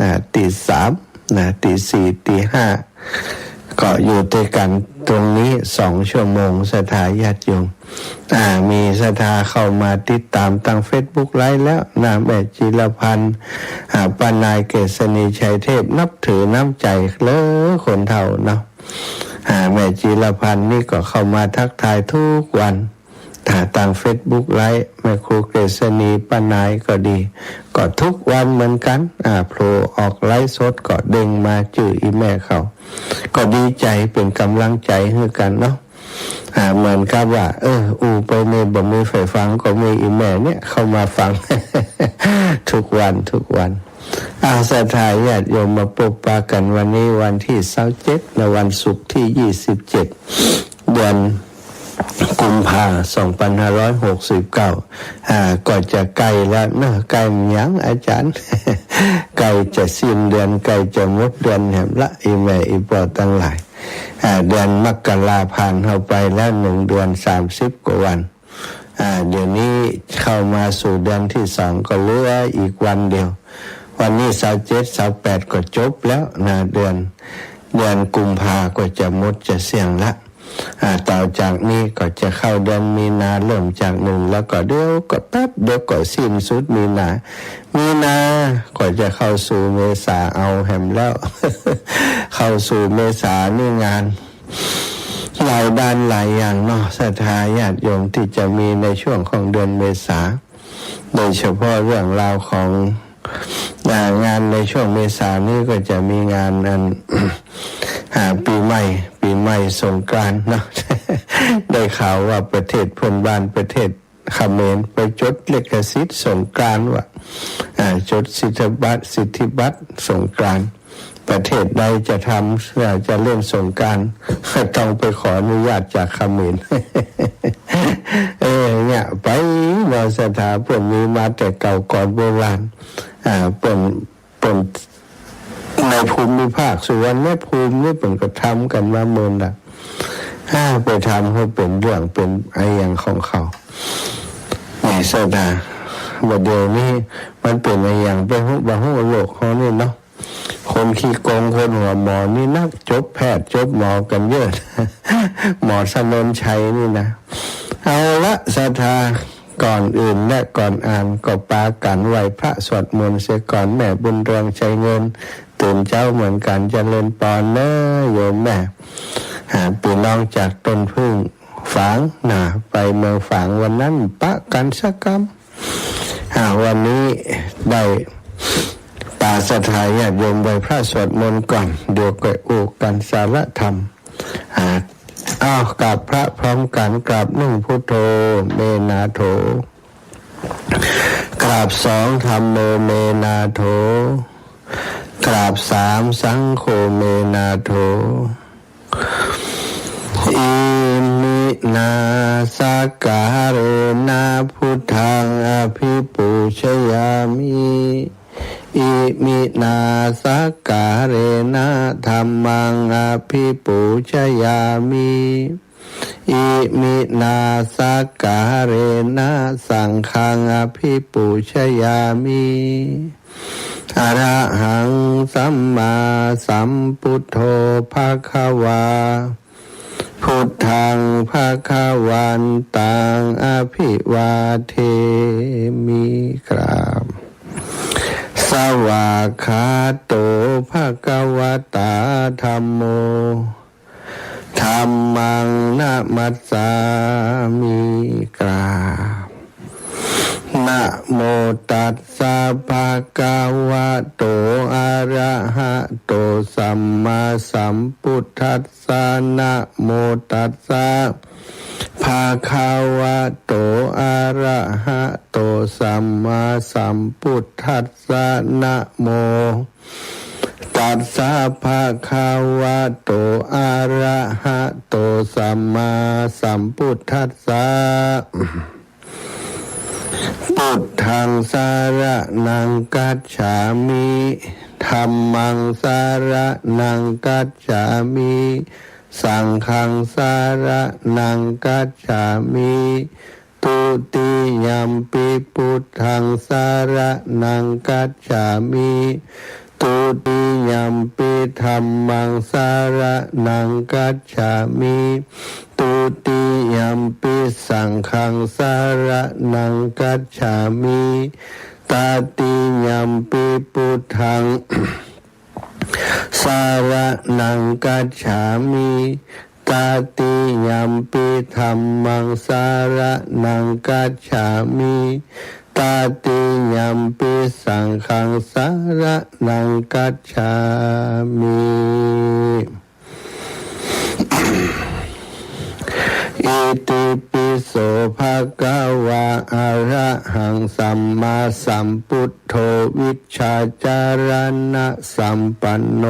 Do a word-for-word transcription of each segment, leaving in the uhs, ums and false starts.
อ่า ตีสามนะ ตีสี่ ตีห้า ก็อยู่ตวยกั๋นตรงนี้สองชั่วโมง ศรัทธาญาติโยม อ่า มีศรัทธาเข้ามาติดต๋ามตางเฟซบุ๊กไลฟ์แล้วนะ แม่จิรพันธ์ อ่า ป้านายเกษณี ชัยเทพ นับถือน้ำใจ๋เหลือคนเฒ่าเนาะ อ่า แม่จิรพันธ์นี่ก็เข้ามาทักทายทุกวัน อ่า ตางเฟซบุ๊กไลฟ์ แม่ครูเกษณี ป้านายก็ดี ก็ทุกวันเหมือนกั๋น อ่า โผล่ออกไลฟ์สดก็เด้งมาจื้ออี่แม่เขา ก็ดีใจ๋ เป๋นก๋ำลังใจ๋หื้อกั๋นเนาะ อ่า เหมือนกับว่า เออ อู้ไปนี่บ่มีใผฟัง ก็มีอี่แม่เนี่ยเข้ามาฟัง ทุกวัน ทุกวัน อ่า ศรัทธาญาติโยม มาปบปะกั๋นวันนี้วันตี้ซาวเจ็ดนะ วันศุกร์ตี้ยี่สิบเจ็ด เดือนกุมภา สองปันห้าร้อยหกสิบเก้า อ่า ก็จะใก้แล้วเนาะ ใก้หยังอาจ๋ารย์ ใก้จะสิ้นเดือน ใก้จะหมดเดือนแหมละ อี่แม่อี่ป้อตังหลาย อ่า เดือนมกราผ่านเข้าไปแล้วหนึ่งเดือนสามสิบกว่าวัน อ่า เดี๋ยวนี้เข้ามาสู่เดือนตี้สอง ก็เหลืออีกวันเดียว วันนี้ซาวเจ็ด ซาวแปด ก็จบแล้วนะ เดือน เดือนกุมภาก็จะหมดจะเสี้ยงละ อ่า ต่อจากนี้ก็จะเข้าเดือนมีนา เริ่มจากหนึ่ง แล้วก็เดี๋ยวก็แป๊บเดียวก็สิ้นสุดมีนา มีนาก็จะเข้าสู่เมษาเอาแหมแล้ว เข้าสู่เมษานี่งานหลายด้านหลายอย่างเนาะ ศรัทธาญาติโยม ตี้จะมีในช่วงของเดือนเมษา โดยเฉพาะเรื่องราวของ อ่า งานในช่วงเมษานี้ก็จะมีงานอัน อ่า ปี๋ใหม่ ปี๋ใหม่สงกรานต์เนาะ ได้ข่าวว่าประเทศเพื่อนบ้านประเทศเขมรไปจดลิขสิทธิ์สงกรานต์ว่ะ อ่า จดสิทธิบัตร สิทธิบัตรสงกรานต์ ประเทศใดจะทำ อ่า จะเล่นสงกรานต์ ต้องไปขออนุญาตจากเขมร เออ เนี่ย ไปเนาะ ศรัทธา เปิ้นมีมาแต่เก่าก่อนโบราณ อ่า เปิ้น เปิ้น ในภูมิภาคสุวรรณภูมินี่เปิ้นก็ทำกั๋นมาเมินละ อ่า ไปทำหื้อเป๋นเรื่องเป๋นอะหยังของเขา นี่ ศรัทธา บ่าเดี๋ยวนี้มันเป๋นอะหยังไปฮู้ บ่ฮู้ โลกเฮานี่เนาะ คนขี้โกง คนหัวหมอนี่นัก จบแพทย์จบหมอกั๋นเยอะ หมอถนนชัยนี่นะ เอาละ ศรัทธา ก่อนอื่นและก่อนอ่านก็ปากั๋นไหว้พระสวดมนต์เสียก่อน แม่บุญเรือง ชัยเงิน ตื่นเจ๊าเหมือนกั๋น เจริญปอนเน้อโยมแม่ อ่า ปี้น้องจากต้นผึ้งฝางนะ ไปเมืองฝางวันนั้นปะกั๋นสักกำ อ่า วันนี้ได้ปาศรัทธาญาติโยมไหว้พระสวดมนต์ก่อน เดี๋ยวก็อู้กั๋นสาระธรรม อ่า อ้าว กราบพระพร้อมกั๋น กราบนึ่ง พุทโธ เม นาโถ กราบสอง ธัมโม เม นาโถ กราบสาม สังโฆ เม นาโถ อิมินา สักการะนะ พุทธัง อภิปูชยามิ อิมินา สักการะนะ ธัมมัง อภิปูชยามิ อิมินา สักการะนะ สังฆัง อภิปูชยามิ อะระหัง สัมมาสัมพุทโธ ภะคะวา พุทธัง ภะคะวันตัง อะภิวาเทมิ กราบ สวากขาโต ภะคะวะตา ธัมโม ธัมมัง นะมัสสามิ กราบ นะโมตัสสะ ภะคะวะโต อะระหะโต สัมมาสัมพุทธัสสะ นะโมตัสสะ ภะคะวะโต อะระหะโต สัมมาสัมพุทธัสสะ นะโม ตัสสะ ภะคะวะโต อะระหะโต สัมมาสัมพุทธัสสะ พุทธัง สะระณัง คัจฉามิ ธัมมัง สะระณัง คัจฉามิ สังฆัง สะระณัง คัจฉามิ ทุติยัมปิ พุทธัง สะระณัง คัจฉามิ ทุ ธัมมัง สะระณัง กัจฉามิ ทุติยัมปิ สังฆัง สะระณัง กัจฉามิ ตติยัมปิ พุทธัง สะระณัง กัจฉามิ ตติยัมปิ ธัมมัง สะระณัง กัจฉามิ ตติยัมปิ สังฆัง สะระณัง กัจฉามิ อิติปิโส ภะคะวา อะระหัง สัมมาสัมพุทโธ วิชชาจารณสัมปันโน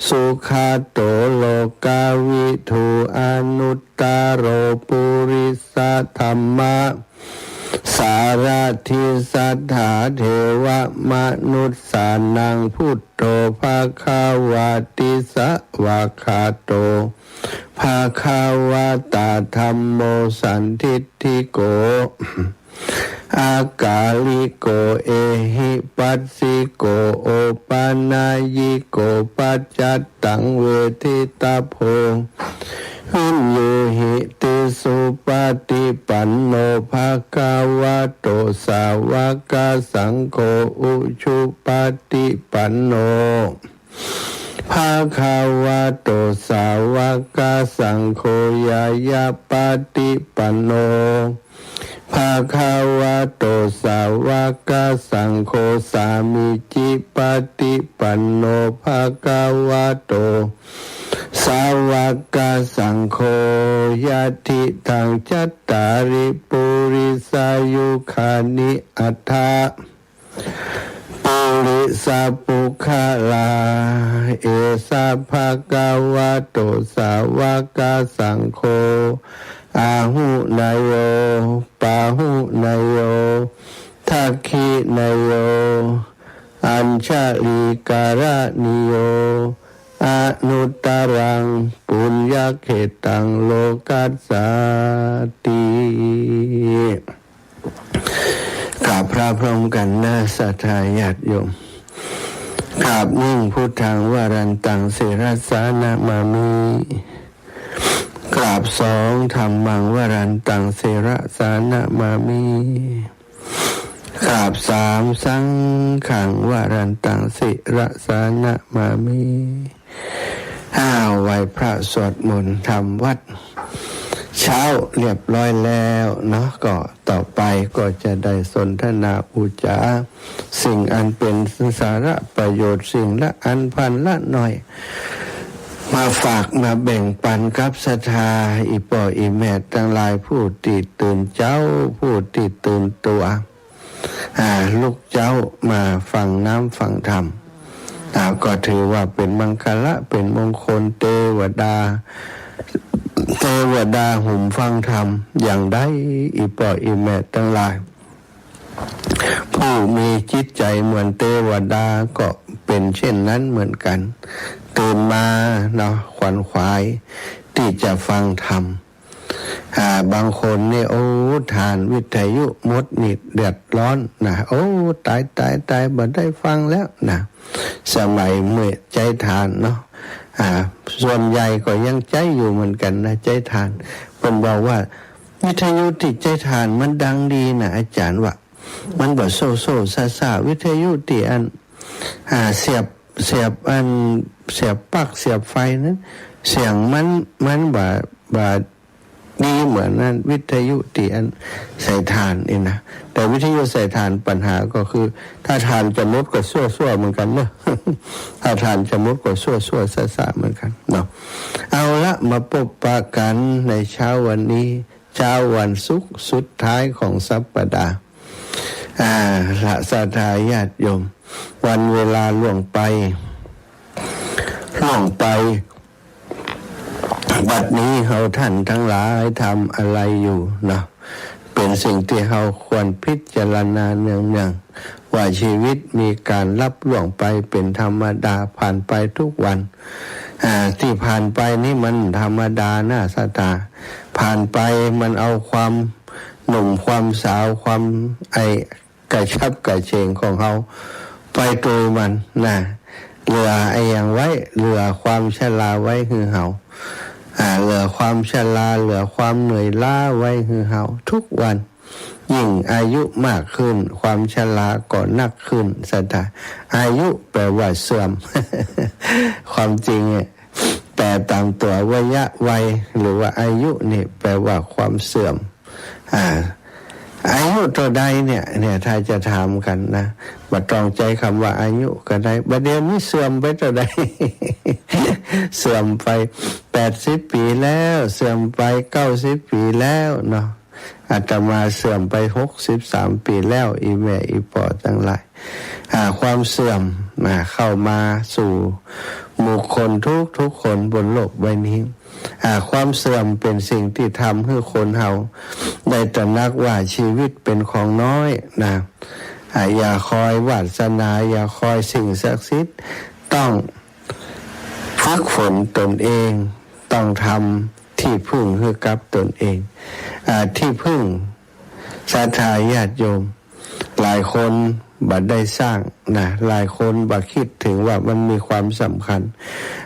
สุขะโต โลกะวิทู อนุตตะโร ปุริสะธัมมะ สารถิ สัตถา เทวะมนุสสานัง พุทโธ ภะคะวาติ สะวากขาโต ภะคะวะตา ธัมโม สันทิฏฐิโก อากาลิโก เอหิปัสสิโก โอปะนัยยิโก ปัจจัตตัง เวทิตะโพ วิญญูหิติ สุปะฏิปันโน ภะคะวะโต สาวะกะสังโฆ อุชุปะฏิปันโน ภะคะวะโต สาวะกะสังโฆ ญาญาปะฏิปันโน ภะคะวะโต สาวะกะสังโฆ สามีจิปะฏิปันโน ภะคะวะโต สาวะกะสังโฆ ยะถิตัง จัตตาริ ปุริสายุคานิ อัตถะ ปุริสปุคคลา เอสะ ภะคะวะโต สาวะกะสังโฆ อาหุเนโย ปาหุเนโย ทักขิเนโย อัญชลีกะระณีโย อนุตตะรัง ปุญญะเขตัง โลกัสสาติ กราบพระพร้อมกั๋นนะ ศรัทธาญาติโยม กราบนึ่ง พุทธัง วรันตัง ศิรสานะมามิ กราบสอง ธัมมัง วรันตัง ศิรสานะมามิ กราบสาม สังฆัง วรันตัง ศิรสานะมามิ อ้าว ไหว้พระสวดมนต์ทำวัตรเช้าเรียบร้อยแล้วเนาะ ก็ต่อไปก็จะได้สนทนาปู๋จ๋า สิ่งอันเป๋นสาระประโยชน์ สิ่งละอันพันละหน่อย มาฝากมาแบ่งปันกับศรัทธา อี่ป้ออี่แม่ตังหลาย ผู้ตี้ตื่นเจ๊า ผู้ตี้ตื่นตั๋ว อ่า ลุกเจ๊ามาฟังน้ำฟังธรรม อ่า ก็ถือว่าเป๋นมังคละ เป๋นมงคล เตวดา เตวดาหุมฟังธรรม อย่างใด อี่ป้ออี่แม่ตังหลาย ผู้มีจิตใจ๋เหมือนเตวดาก็เป๋นเช่นนั้นเหมือนกั๋น ตื่นมาเนาะ ขวนขวายตี้จะฟังธรรม อ่า บางคนนี่ โอ้ ถ่านวิทยุหมดนี่เดือดร้อนนะ โอ้ ต๋าย ต๋าย ต๋าย บ่ได้ฟังแล้วนะ สมัยเมื่อใจ๊ถ่านเนาะ อ่า ส่วนใหญ่ก็ยังใจ๊อยู่เหมือนกั๋นนะ ใจ๊ถ่าน เปิ้นบอกว่า วิทยุตี้ใจ๊ถ่านมันดังดีนะ อาจ๋ารย์ว่า มันบ่โซ่โซ่ซ่าซ่า วิทยุตี้อัน อ่า เสียบ เสียบอัน เสียบปลั๊ก เสียบไฟนั้น เสียงมัน มันบ่ บ่ดีเหมือนอันวิทยุตี้อันใส่ถ่านนี่นะ แต่วิทยุใส่ถ่านปัญหาก็คือ ถ้าถ่านจะหมดก็ซั่วซั่วเหมือนกั๋นเนาะ ถ้าถ่านจะหมดก็ซั่วซั่วซ่าซ่าเหมือนกั๋นเนาะ เอาละ มาปบปะกั๋นในเช้าวันนี้ เช้าวันศุกร์สุดท้ายของสัปดาห์ อ่า ละศรัทธาญาติโยม วันเวลาล่วงไป ล่วงไป บัดนี้เฮาท่านทั้งหลายทำอะไรอยู่เนาะ เป๋นสิ่งตี้เฮาควรพิจารณาเนืองๆ ว่าชีวิตมีก๋านลับล่วงไปเป๋นธรรมดา ผ่านไปทุกวัน อ่า ตี้ผ่านไปนี่มันธรรมดานะศรัทธา ผ่านไปมันเอาความหนุ่มความสาว ความไอ้กระฉับกระเฉงของเฮาไปโตยมันนะ เหลืออะหยังไว้ เหลือความชราไว้หื้อเฮา อ่า เหลือความชรา เหลือความเหนื่อยล้าไว้หื้อเฮาทุกวัน ยิ่งอายุมากขึ้น ความชราก็นักขึ้น ศรัทธา อายุแปลว่าเสื่อม ความจริงเนี่ย แปลตามตั๋ว วัยะ วัย หรือว่าอายุนี่แปลว่าความเสื่อม อ่า อายุเต้าใดเนี่ย เนี่ย ถ้าจะถามกั๋นนะ บ่ต้องใจ๊กำว่าอายุก็ได้ บ่าเดี่ยวนี้เสื่อมไปเต้าใด เสื่อมไปแปดสิบปี๋แล้ว เสื่อมไปเก้าสิบปี๋แล้วเนาะ อาตมาเสื่อมไปหกสิบสามปี๋แล้ว อี่แม่อี่ป้อตังหลาย อ่า ความเสื่อม อ่า เข้ามาสู่บุคคลทุกๆ คนบนโลกใบนี้ อ่า ความเสื่อมเป๋นสิ่งตี้ทำหื้อคนเฮาได้ตระหนักว่าชีวิตเป๋นของน้อยนะ อ่า อย่าคอยวาสนา อย่าคอยสิ่งศักดิ์สิทธิ์ ต้องฝึกฝนตนเอง ต้องทำตี้พึ่งหื้อกับตนเอง อ่า ตี้พึ่ง ศรัทธาญาติโยม หลายคนบ่ได้สร้างนะ หลายคนบ่คิดเถิงว่ามันมีความสำคัญ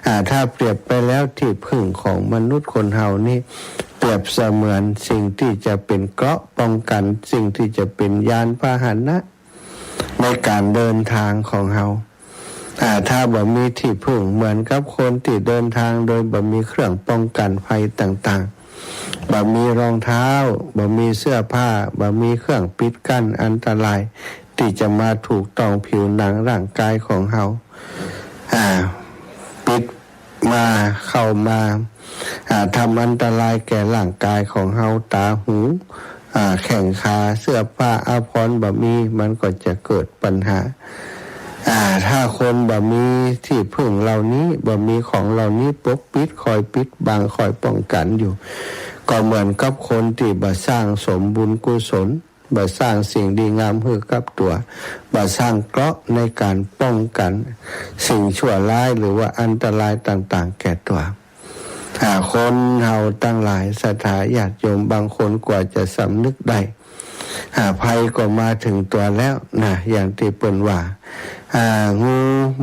อ่า ถ้าเปรียบไปแล้วตี้พึ่งของมนุษย์คนเฮานี้ เปรียบเสมือนสิ่งตี้จะเป๋นเกราะป้องกั๋น สิ่งตี้จะเป๋นยานพาหนะในก๋านเดินทางของเฮา อ่า ถ้าบ่มีตี้พึ่ง เหมือนกับคนตี้เดินทางโดยบ่มีเครื่องป้องกั๋นภัยต่างๆ บ่มีรองเท้า บ่มีเสื้อผ้า บ่มีเครื่องปิดกั้นอันตรายตี้จะมาถูกต้องผิวหนังร่างกายของเฮา อ่า ปิดมา เข้ามา อ่า ทำอันตรายแก่ร่างกายของเฮา ต๋า หู อ่า แข้งขา เสื้อผ้าอาภรณ์บ่มี มันก็จะเกิดปัญหา อ่า ถ้าคนบ่มีตี้พึ่งเหล่านี้ บ่มีของเหล่านี้ปกปิด คอยปิดบัง คอยป้องกั๋นอยู่ ก็เหมือนกับคนตี้บ่สร้างสมบุญกุศล บ่สร้างสิ่งดีงามหื้อกับตั๋ว บ่สร้างเกราะในก๋านป้องกั๋นสิ่งชั่วร้ายหรือว่าอันตรายต่างๆ แก่ตั๋ว อ่า คนเฮาตังหลาย ศรัทธาญาติโยม บางคนกว่าจะสำนึกได้ อ่า ภัยก็มาเถิงตั๋วแล้วนะ อย่างตี้เปิ้นว่า อ่า งู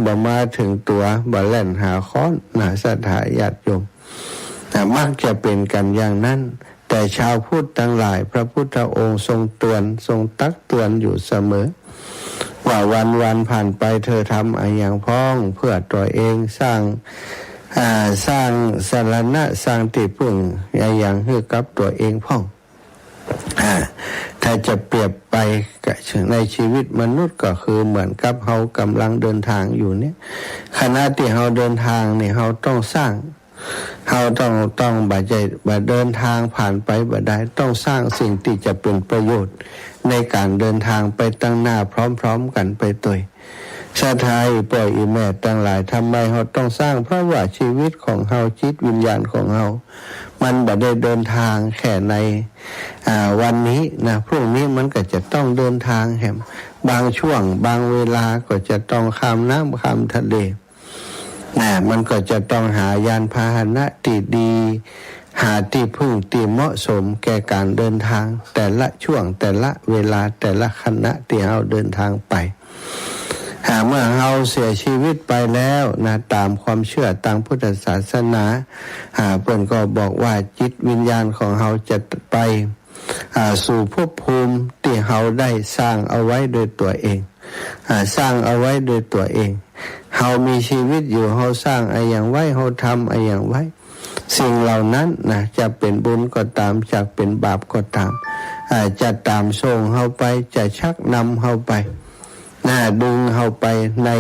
บ่มาเถิงตั๋ว บ่แล่นหาค้อนนะ ศรัทธาญาติโยม อ่า มักจะเป๋นกั๋นอย่างนั้น แต่ชาวพุทธตังหลาย พระพุทธองค์ทรงเตือน ทรงตักเตือนอยู่เสมอ ว่าวันๆ ผ่านไปเธอทำอะหยังพ่อง เพื่อตั๋วเอง สร้าง อ่า สร้างสรณะ สร้างตี้พึ่งอะหยังหื้อกับตั๋วเองพ่อง อ่า ถ้าจะเปรียบไปกับในชีวิตมนุษย์ก็คือเหมือนกับเฮาก่ำลังเดินทางอยู่เนี่ย ขณะตี้เฮาเดินทางเนี่ย เฮาต้องสร้าง เฮาต้อง ต้อง บ่ใจ้ บ่เดินทางผ่านไปบ่ได้ ต้องสร้างสิ่งตี้จะเป๋นประโยชน์ในก๋านเดินทางไปตังหน้าพร้อมๆ กั๋นไปตวย ศรัทธาอี่ป้ออี่แม่ตังหลาย ทำไมเฮาต้องสร้าง เพราะว่าชีวิตของเฮา จิตวิญญาณของเฮา มันบ่ได้เดินทางแค่ใน อ่า วันนี้นะ พรุ่งนี้มันก็จะต้องเดินทางแหม บางช่วง บางเวลาก็จะต้องข้ามน้ำข้ามทะเล นะ มันก็จะต้องหายานพาหนะตี้ดี หาตี้พึ่งตี้เหมาะสมแก่ก๋านเดินทาง แต่ละช่วง แต่ละเวลา แต่ละขณะตี้เฮาเดินทางไป อ่า เมื่อเฮาเสียชีวิตไปแล้วนะ ต๋ามความเจื้อตางพุทธศาสนา อ่า เปิ้นก็บอกว่าจิตวิญญาณของเฮาจะไป อ่า สู่ภพภูมิตี้เฮาได้สร้างเอาไว้โดยตั๋วเอง อ่า สร้างเอาไว้โดยตั๋วเอง เฮามีชีวิตอยู่ เฮาสร้างอะหยังไว้ เฮาทำอะหยังไว้ สิ่งเหล่านั้นนะ จะเป๋นบุญก็ต๋าม จะเป๋นบาปก็ต๋าม อ่า จะต๋ามส่งเฮาไป จะชักนำเฮาไป นะ ดึงเฮาไปใน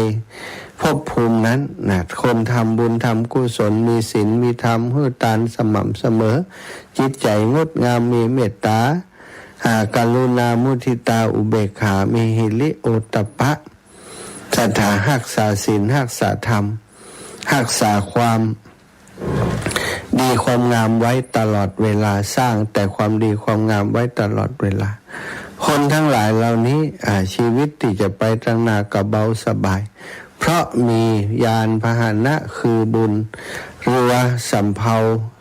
ภพภูมินั้นนะ คนทำบุญทำกุศล มีศีลมีธรรม หื้อตานสม่ำเสมอ จิตใจ๋งดงาม มีเมตต๋า อ่า กรุณา มุทิตา อุเบกขา มีหิริโอตตัปปะ ศรัทธา ฮักษาศีล ฮักษาธรรม ฮักษาความ ดีความงามไว้ตลอดเวลา สร้างแต่ความดีความงามไว้ตลอดเวลา คนทั้งหลายเหล่านี้ อ่า ชีวิตตี้จะไปตังหน้าก็เบาสบาย เพราะมียานพาหนะคือบุญ เรือสำเภา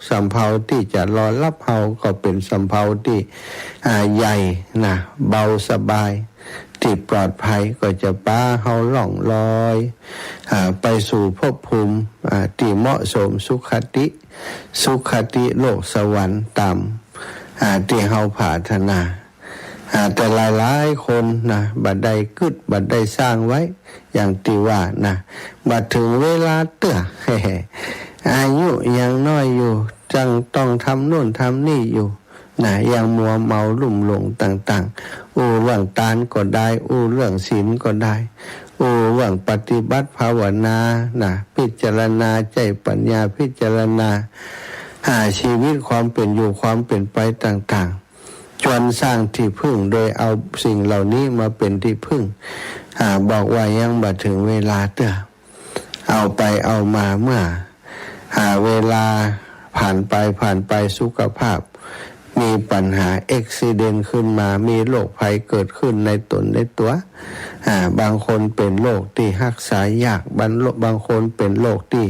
สำเภาตี้จะรอฮับเฮาก็เป๋นสำเภาตี้ อ่า ใหญ่นะ เบาสบาย ตี้ปลอดภัย ก็จะปาเฮาล่องลอย อ่า ไปสู่ภพภูมิ อ่า ตี้เหมาะสม สุคติ สุคติโลกสวรรค์ ต๋าม อ่า ตี้เฮาปรารถนา อ่า แต่หลายๆ คนนะ บ่ได้กึ๊ด บ่ได้สร้างไว้ อย่างตี้ว่านะ บ่าเถิงเวลาเตื้อ อายุยังน้อยอยู่ จั้งต้องทำโน่นทำนี่อยู่นะ ยังมัวเมาลุ่มหลงต่างๆ อู้เรื่องตานก็ได้ อู้เรื่องศีลก็ได้ อู้เรื่องปฏิบัติภาวนานะ พิจารณาใจ๊ปัญญา พิจารณา อ่า ชีวิตความเป๋นอยู่ ความเป๋นไปต่างๆ จวนสร้างตี้พึ่ง โดยเอาสิ่งเหล่านี้มาเป๋นตี้พึ่ง อ่า บอกว่ายังบ่าเถิงเวลาเตื้อ เอาไปเอามาเมื่อ อ่า เวลาผ่านไปผ่านไป สุขภาพมีปัญหา อุบัติเหตุขึ้นมา มีโรคภัยเกิดขึ้นในต๋นในตั๋ว อ่า บางคนเป๋นโรคตี้ฮักษายาก บางโรค บางคนเป๋นโรคตี้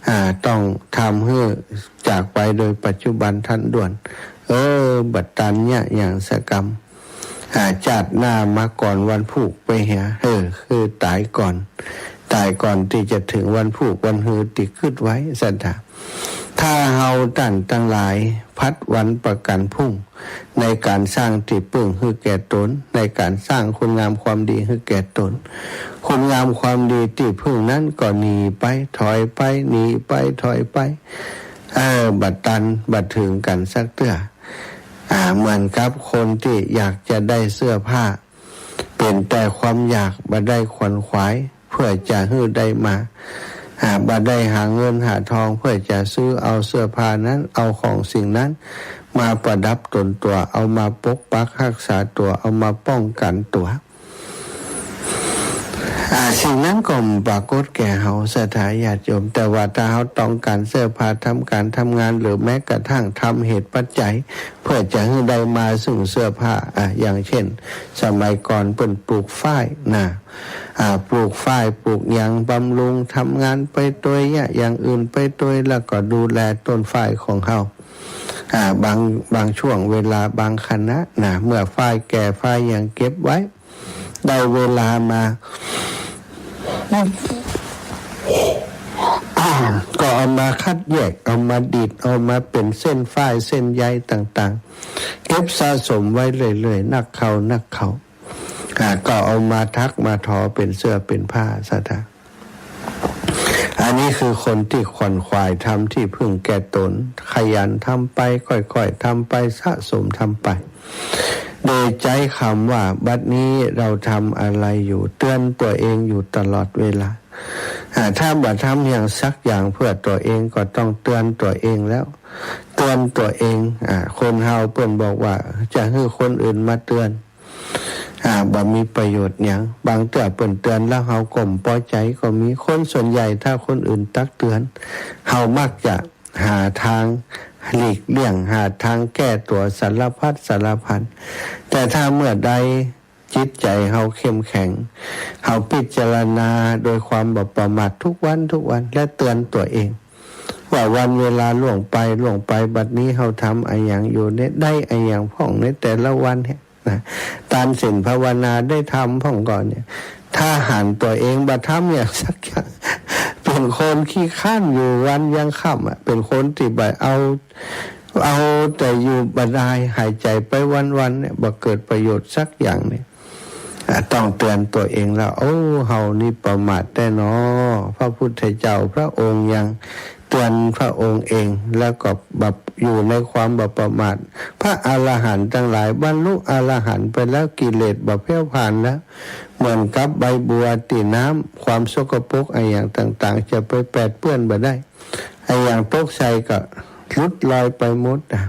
อ่า ต้องทำหื้อจากไปโดยปัจจุบันทันด่วน เออ บ่ตันเยียะหยังสักกำ อ่า จาติหน้ามาก่อนวันพูกไปเหีย เออ คือต๋ายก่อน ต๋ายก่อนตี้จะเถิงวันพูกวันฮือตี้กึ๊ดไว้ ศรัทธา ถ้าเฮาต้านตังหลาย ผัดวันประกั๋นพรุ่ง ในก๋านสร้างตี้พึ่งหื้อแก่ต๋น ในก๋านสร้างคุณงามความดีหื้อแก่ต๋น คุณงามความดีตี้พึ่งนั้นก็หนีไปถอยไป หนีไปถอยไป เออ บ่ตัน บ่เถิงกั๋นสักเตื้อ อ่า เหมือนกับคนตี้อยากจะได้เสื้อผ้า เป๋นแต่ความอยาก บ่ได้ขวนขวายเพื่อจะหื้อได้มา อ่า บ่ได้หาเงินหาทองเพื่อจะซื้อเอาเสื้อผ้านั้น เอาของสิ่งนั้นมาประดับตนตั๋ว เอามาปกปักฮักษาตั๋ว เอามาป้องกั๋นตั๋ว อ่า สิ่งนั้นก็บ่ปรากฏแก่เฮา ศรัทธาญาติโยม แต่ว่าถ้าเฮาต้องก๋านเสื้อผ้าทำก๋านทำงาน หรือแม้กระทั่งทำเหตุปัจจัย เพื่อจะหื้อได้มาซึ่งเสื้อผ้า อ่า อย่างเช่น สมัยก่อนเปิ้นปลูกฝ้ายนะ อ่า ปลูกฝ้าย ปลูกหยังบำรุง ทำงานไปตวย เยียะอย่างอื่นไปตวย แล้วก็ดูแลต้นฝ้ายของเฮา อ่า บาง บางช่วงเวลา บางขณะนะ เมื่อฝ้ายแก่ ฝ้ายหยังเก็บไว้ ได้เวลามา ก็เอามาคัดแยก เอามาดีด เอามาเป๋นเส้นฝ้ายเส้นใยต่างๆ เก็บสะสมไว้เรื่อยๆ นักเข้านักเข้า อ่า ก็เอามาถักมาทอเป๋นเสื้อเป๋นผ้า ศรัทธา อันนี้คือคนตี้ขวนขวายทำตี้พึ่งแก่ต๋น ขยันทำไป ค่อยๆ ทำไป สะสมทำไป โดยใจ๊กำว่า บัดนี้เราทำอะไรอยู่ เตือนตั๋วเองอยู่ตลอดเวลา อ่า ถ้าบ่ทำหยังสักอย่างเพื่อตั๋วเอง ก็ต้องเตือนตั๋วเองแล้ว เตือนตั๋วเอง อ่า คนเฮาเปิ้นบอกว่า จะหื้อคนอื่นมาเตือน อ่า บ่มีประโยชน์หยัง บางเตื้อเปิ้นเตือนแล้วเฮาก็บ่ปอใจ๋ก็มี คนส่วนใหญ่ถ้าคนอื่นตักเตือน เฮามักจะหาตางหลีกเลี่ยง หาตางแก้ตั๋วสารพัดสารพัน แต่ถ้าเมื่อใดจิตใจ๋เฮาเข้มแข็ง เฮาพิจารณาโดยความบ่ประมาททุกวันทุกวัน และเตือนตั๋วเอง ว่าวันเวลาล่วงไปล่วงไป บัดนี้เฮาทำอะหยังอยู่เนี่ย ได้อะหยังพ่องในแต่ละวันเนี่ย นะ ตานศีลภาวนาได้ทำพ่องก่อเนี่ย ถ้าหันตั๋วเองบ่ทำหยังสักอย่าง เป๋นคนขี้คร้านอยู่วันยังค่ำอะ เป๋นคนตี้บ่เอา เอาแต่อยู่บ่ดาย หายใจ๋ไปวันๆ เนี่ย บ่เกิดประโยชน์สักอย่างเนี่ย อ่ะ ต้องเตือนตั๋วเองแล้ว โอ้ เฮานี่ประมาทแต๊หนอ พระพุทธเจ้าพระองค์ยัง เตือนพระองค์เอง แล้วก็แบบอยู่ในความบ่ประมาท พระอรหันต์ตังหลายบรรลุอรหันต์ไปแล้ว กิเลสบ่แผ้วพรานแล้ว เหมือนกับใบบัวตี้น้ำ ความสกปรกอะหยังต่างๆ จะไปแปดเปื้อนบ่ได้ อะหยังตกใส่ก็หลุดลอยไปหมดนะ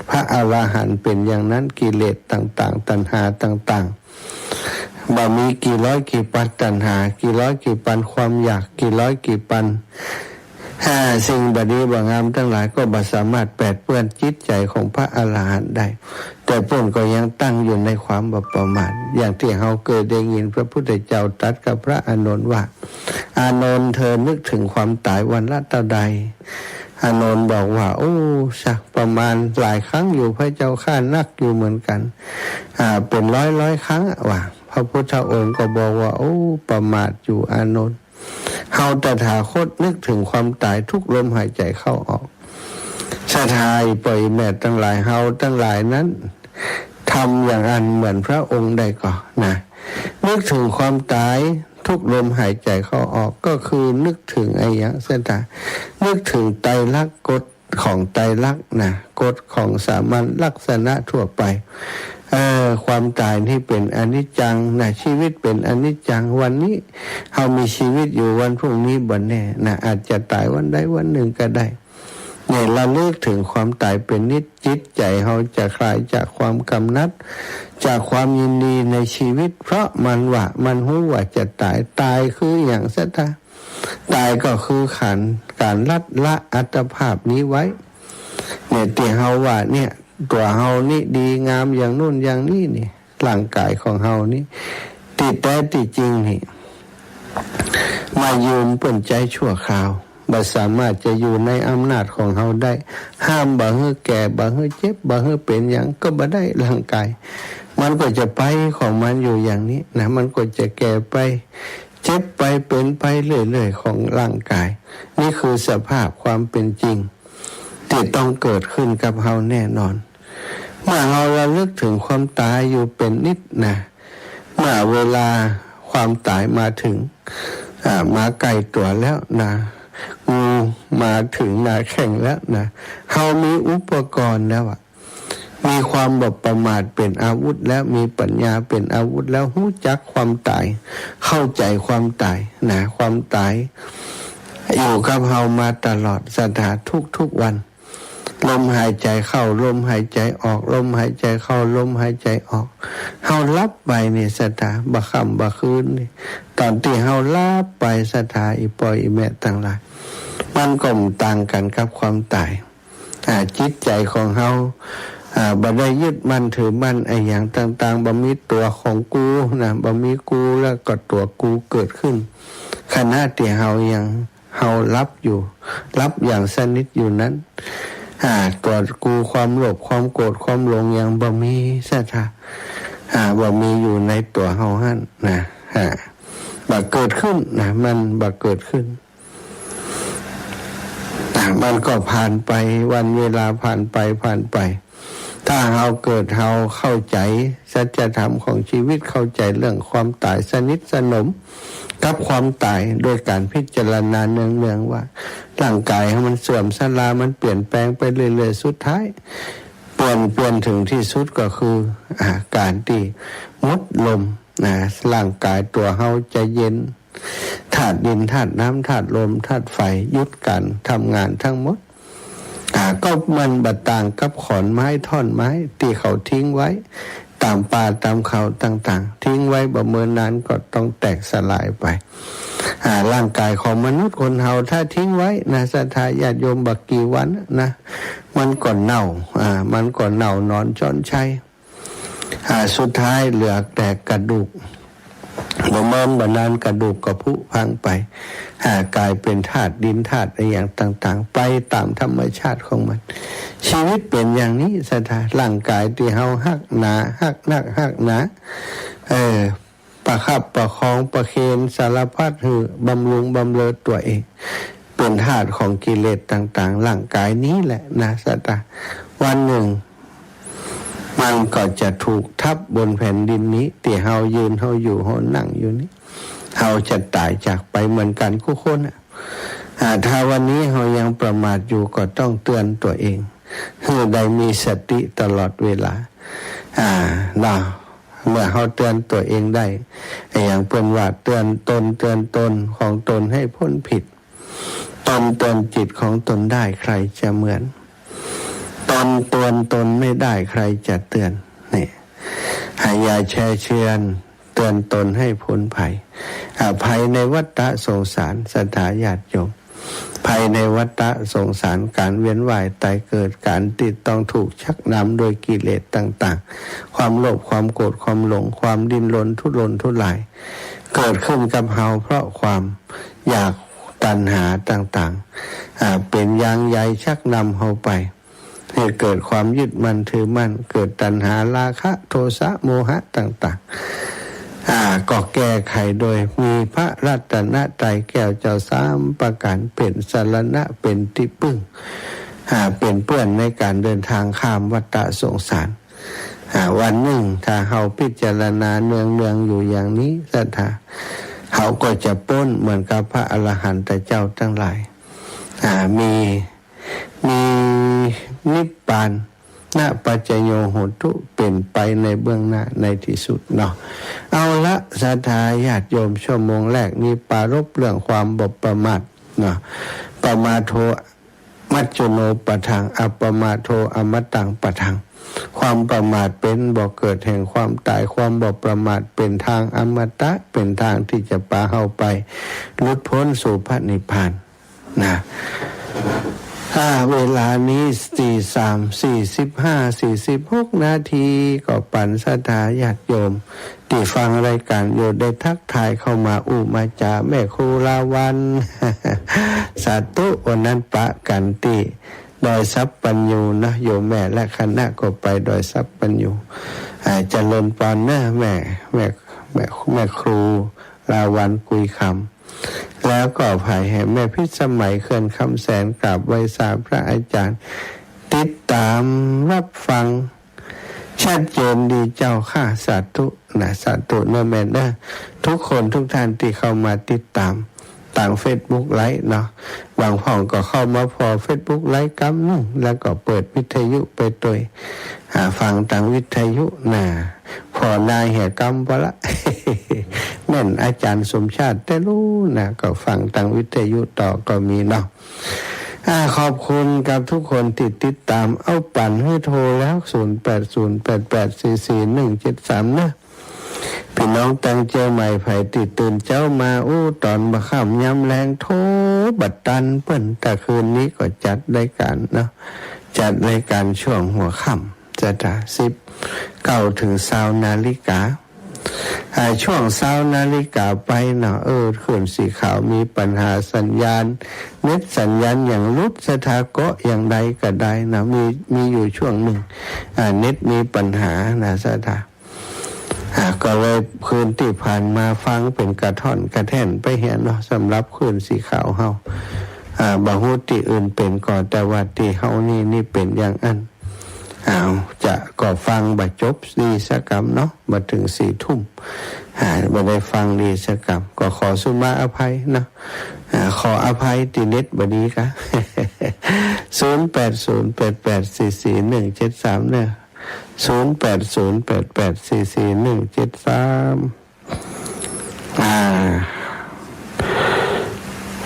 พระอรหันต์เป๋นอย่างนั้น กิเลสต่างๆ ตัณหาต่างๆ บ่มีกี่ร้อยกี่ปันตัณหา กี่ร้อยกี่ปันความอยาก กี่ร้อยกี่ปัน อ่า สิ่งบ่ดีบ่งามตังหลายก็บ่สามารถแปดเปื้อนจิตใจ๋ของพระอรหันต์ได้ แต่เปิ้นก็ยังตั้งอยู่ในความบ่ประมาท อย่างตี้เฮาเกยได้ยินพระพุทธเจ้าตรัสกับพระอานนท์ว่า อานนท์ เธอนึกถึงความต๋ายวันละเต้าใด อานนท์บอกว่า โอ้ สักประมาณหลายครั้งอยู่พระเจ้าข้า นักอยู่เหมือนกั๋น อ่า เป๋นร้อยๆ ครั้งอะ ว่า พ พระพุทธองค์ก็บอกว่า โอ้ ประมาทอยู่อานนท์ เฮาตถาคตนึกถึงความต๋ายทุกลมหายใจ๋เข้าออก ศรัทธาอีป้ออีแม่ตังหลาย เฮาตังหลายนั้น ทำอย่างอั้นเหมือนพระองค์ได้ก่อนะ นึกถึงความต๋ายทุกลมหายใจ๋เข้าออก ก็คือนึกถึงอะหยัง ศรัทธา นึกถึงไตรลักษณ์ กฎของไตรลักษณ์นะ กฎของสามัญลักษณะทั่วไป เออ ความต๋ายนี่เป๋นอนิจจังนะ ชีวิตเป๋นอนิจจัง วันนี้เฮามีชีวิตอยู่ วันพรุ่งนี้บ่แน่นะ อาจจะต๋ายวันใดวันนึ่งก็ได้ เนี่ย ระลึกถึงความต๋ายเป๋นนิจ จิตใจ๋เฮาจะคลายจากความกำหนัด จากความยินดีในชีวิต เพราะมันว่า มันฮู้ว่าจะต๋าย ต๋ายคือหยัง ศรัทธา ต๋ายก็คือขันธ์ ก๋านลัดละอัตภาพนี้ไว้ เนี่ย ตี้เฮาว่าเนี่ย ตั๋วเฮานี่ดีงามอย่างนู้นอย่างนี้นี่ ร่างก๋ายของเฮานี่ ตี้แต๊ตี้จริงนี่ มายืมเปิ้นใจ๊ชั่วคราว บ่สามารถจะอยู่ในอำนาจของเฮาได้ ห้ามบ่หื้อแก่ บ่หื้อเจ็บ บ่หื้อเป๋นหยังก็บ่ได้ ร่างก๋าย มันก็จะไปของมันอยู่อย่างนี้นะ มันก็จะแก่ไป เจ็บไป เป๋นไปเรื่อยๆ ของร่างก๋าย นี่คือสภาพความเป๋นจริง ตี้ต้องเกิดขึ้นกับเฮาแน่นอน เมื่อเฮาระลึกถึงความต๋ายอยู่เป๋นนิจนะ เมื่อเวลาความต๋ายมาถึง อ่า มาใก้ตั๋วแล้วนะ งูมาถึงหน้าแข้งแล้วนะ เฮามีอุปกรณ์แล้วอะ มีความบ่ประมาทเป๋นอาวุธแล้ว มีปัญญาเป๋นอาวุธแล้ว ฮู้จักความต๋าย เข้าใจ๋ความต๋ายนะ ความต๋ายอยู่กับเฮามาตลอด ศรัทธา ทุกๆ วัน ลมหายใจ๋เข้า ลมหายใจ๋ออก ลมหายใจ๋เข้า ลมหายใจ๋ออก เฮาหลับไปนี่ ศรัทธา บ่าค่ำบ่าคืนนี่ ต๋อนตี้เฮาหลับไป ศรัทธา อีป้ออีแม่ตังหลาย มันก็บ่ต่างกั๋นกับความต๋าย อ่า จิตใจ๋ของเฮา อ่า บ่ได้ยึดมั่นถือมั่นอะหยังต่างๆ บ่มีตั๋วของกูนะ บ่มีกูแล้วก็ตั๋วกูเกิดขึ้น ขณะตี้เฮายัง เฮาหลับอยู่ หลับอย่างสนิทอยู่นั้น อ่า ตั๋วกู ความโลภ ความโกรธ ความหลงยังบ่มี ศรัทธา อ่า บ่มีอยู่ในตั๋วเฮาหั้นนะ อ่า บ่เกิดขึ้นนะ มันบ่เกิดขึ้น อ่า มันก็ผ่านไป วันเวลาผ่านไป ผ่านไป ถ้าเฮาเกิด เฮาเข้าใจ๋สัจธรรมของชีวิต เข้าใจ๋เรื่องความต๋าย สนิทสนมกับความต๋าย โดยก๋านพิจารณาเนืองๆ ว่า ร่างก๋ายเฮามันเสื่อมชรา มันเปลี่ยนแปลงไปเรื่อยๆ สุดท้าย เปลี่ยน เปลี่ยนเถิงตี้สุดก็คือ อ่า ก๋านตี้หมดลมนะ ร่างก๋ายตั๋วเฮาจะเย็น ธาตุดิน ธาตุน้ำ ธาตุลม ธาตุไฟ หยุดก๋านทำงานตังหมด อ่า ก็มันบ่ต่างกับขอนไม้ ท่อนไม้ตี้เขาทิ้งไว้ต๋ามป่าต๋ามเขาต่างๆ ทิ้งไว้บ่เมินนานก็ต้องแตกสลายไป อ่า ร่างก๋ายของมนุษย์คนเฮาถ้าทิ้งไว้นะ ศรัทธาญาติโยม บ่กี่วันนะ มันก็เน่า อ่า มันก็เน่าหนอนจ๊อนใช้ อ่า สุดท้ายเหลือแต่กระดูก บ่เมินบ่นานกระดูกก็ผุพังไป อ่า ก๋ายเป๋นธาตุดินธาตุอะหยังต่างๆ ไปต๋ามธรรมชาติของมัน ชีวิตเป๋นอย่างนี้ ศรัทธา ร่างก๋ายตี้เฮาฮักหนา ฮักนัก ฮักหนา เออ ประคับประคองประเคนสารพัดหื้อบำรุงบำเรอตั๋วเอง เป๋นธาตุของกิเลสต่างๆ ร่างก๋ายนี้แหละนะ ศรัทธา วันนึ่ง มันก็จะถูกทับบนแผ่นดินนี้ ตี้เฮายืน เฮาอยู่ เฮานั่งอยู่นี้ เฮาจะต๋ายจากไปเหมือนกั๋นกู้คนอะ อ่า ถ้าวันนี้เฮายังประมาทอยู่ก็ต้องเตือนตั๋วเอง หื้อได้มีสติตลอดเวลา อ่า เนาะ เมื่อเฮาเตือนตั๋วเองได้ อย่างเปิ้นว่า เตือนตน เตือนตนของตนให้พ้นผิด ตนเตือนจิตของตนได้ ใครจะเหมือน ตนเตือนตนไม่ได้ ใครจะเตือน นี่ ให้อย่าแช่งเจือน เตือนตนให้พ้นภัย อ่า ภัยในวัฏฏะสงสาร ศรัทธาญาติโยม ภัยในวัฏฏะสงสาร ก๋านเวียนว่ายต๋ายเกิด ก๋านตี้ต้องถูกชักนำโดยกิเลสต่างๆ ความโลภ ความโกรธ ความหลง ความดิ้นรนทุรนทุราย เกิดขึ้นกับเฮาเพราะความอยาก ตัณหาต่างๆ อ่า เป๋นยางใยชักนำเฮาไป ให้เกิดความยึดมั่นถือมั่น เกิดตัณหา ราคะ โทสะ โมหะต่าง อ่า ก็แก้ไขโดยมีพระรัตนตรัยแก้วเจ้าสามประการเป๋นสรณะ เป๋นตี้ปึ้ง อ่า เป๋นเปื้อนในก๋านเดินทางข้ามวัฏสงสาร อ่า วันนึ่งถ้าเฮาพิจารณาเนืองๆ อยู่อย่างนี้ ศรัทธา เฮาก็จะป๊นเหมือนกับพระอรหันตเจ้าตังหลาย อ่า มี มีนิพพานะปัจจโยโหตุ เป๋นไปในเบื้องหน้าในตี้สุดเนาะ เอาละ ศรัทธาญาติโยม ชั่วโมงแรกนี้ปรารภเรื่องความบ่ประมาทเนาะ ปมาโท มัจจุโนปะทัง อัปปมาโท อมตังปะทัง ความประมาทเป๋นบ่อเกิดแห่งความต๋าย ความบ่ประมาทเป๋นตางอมตะ เป๋นตางตี้จะปาเฮาไปหลุดป๊นสู่พระนิพพาน นะ อ่า เวลานี้ตีสาม สี่สิบห้า สี่สิบหกนาที ก็ปันศรัทธาญาติโยมตี้ฟังรายก๋านอยู่ได้ทักทายเข้ามาอู้มาจ๋า แม่ครูลาวัณ สาธุ วันนั้นปะกั๋นตี้ดอยสัพพัญญูเนาะ โยมแม่และคณะก็ไปดอยสัพพัญญู อ่า เจริญปอนเนาะ แม่ แม่ แม่ แม่ครูลาวัณ กุยคำ แล้วก็ใผแหม แม่พิสมัย เขื่อนคำแสน กราบไหว้สาพระอาจ๋ารย์ ติดต๋ามรับฟัง ชัดเจนดีเจ้าข้า สาธุนะ สาธุเนาะแม่เนาะ ทุกคนทุกท่านตี้เข้ามาติดต๋ามตางเฟซบุ๊กไลฟ์เนาะ บางพ่องก็เข้ามาผ่อเฟซบุ๊กไลฟ์กำนึ่ง แล้วก็เปิดวิทยุไปตวย อ่า ฟังตางวิทยุนะ ผ่อนาเหียกำปอละ แม่นอาจ๋ารย์สมชาติแต๊ลู้นะ ก็ฟังตางวิทยุต่อก็มีเนาะ อ่า ขอบคุณกับทุกคนตี้ติดต๋าม เอาปันหื้อโทรแล้ว ศูนย์แปดศูนย์แปดแปดสี่สี่หนึ่งเจ็ดสาม เนาะ ปี้น้องตางเจียงใหม่ ใผตี้ตื่นเจ๊ามาอู้ต๋อนบ่าค่ำยามแลง โทรบ่ตันเปิ้น แต่คืนนี้ก็จัดรายก๋านเนาะ จัดรายก๋านช่วงหัวค่ำ ศรัทธา สิบเก้าเถิงซาวนาฬิกา อ่า ช่วงซาวนาฬิกาไปเนาะ เออ คลื่นสีขาวมีปัญหาสัญญาณ เน็ตสัญญาณอย่างหลุด ศรัทธา เกาะอย่างใดก็ได้นะ มี มีอยู่ช่วงนึ่ง อ่า เน็ตมีปัญหานะ ศรัทธา อ่า ก็เลยคืนตี้ผ่านมาฟังเป๋นกระท่อนกระแท่นไปเหียเนาะ สำหรับคลื่นสีขาวเฮา อ่า บ่ฮู้ตี้อื่นเป๋นก่อ แต่ว่าตี้เฮานี่ นี่เป๋นอย่างอั้น อ้าว จะก็ฟังบ่จบดีสักกำเนาะ บ่เถิงสี่ทุ่ม อ่า บ่ได้ฟังดีสักกำ ก็ขอสุมาอภัยเนาะ อ่า ขออภัยตี้เน็ตบ่ดีกา ศูนย์แปดศูนย์แปดแปดสี่สี่หนึ่งเจ็ดสาม เนาะ ศูนย์แปดศูนย์แปดแปดสี่สี่หนึ่งเจ็ดสาม อ่า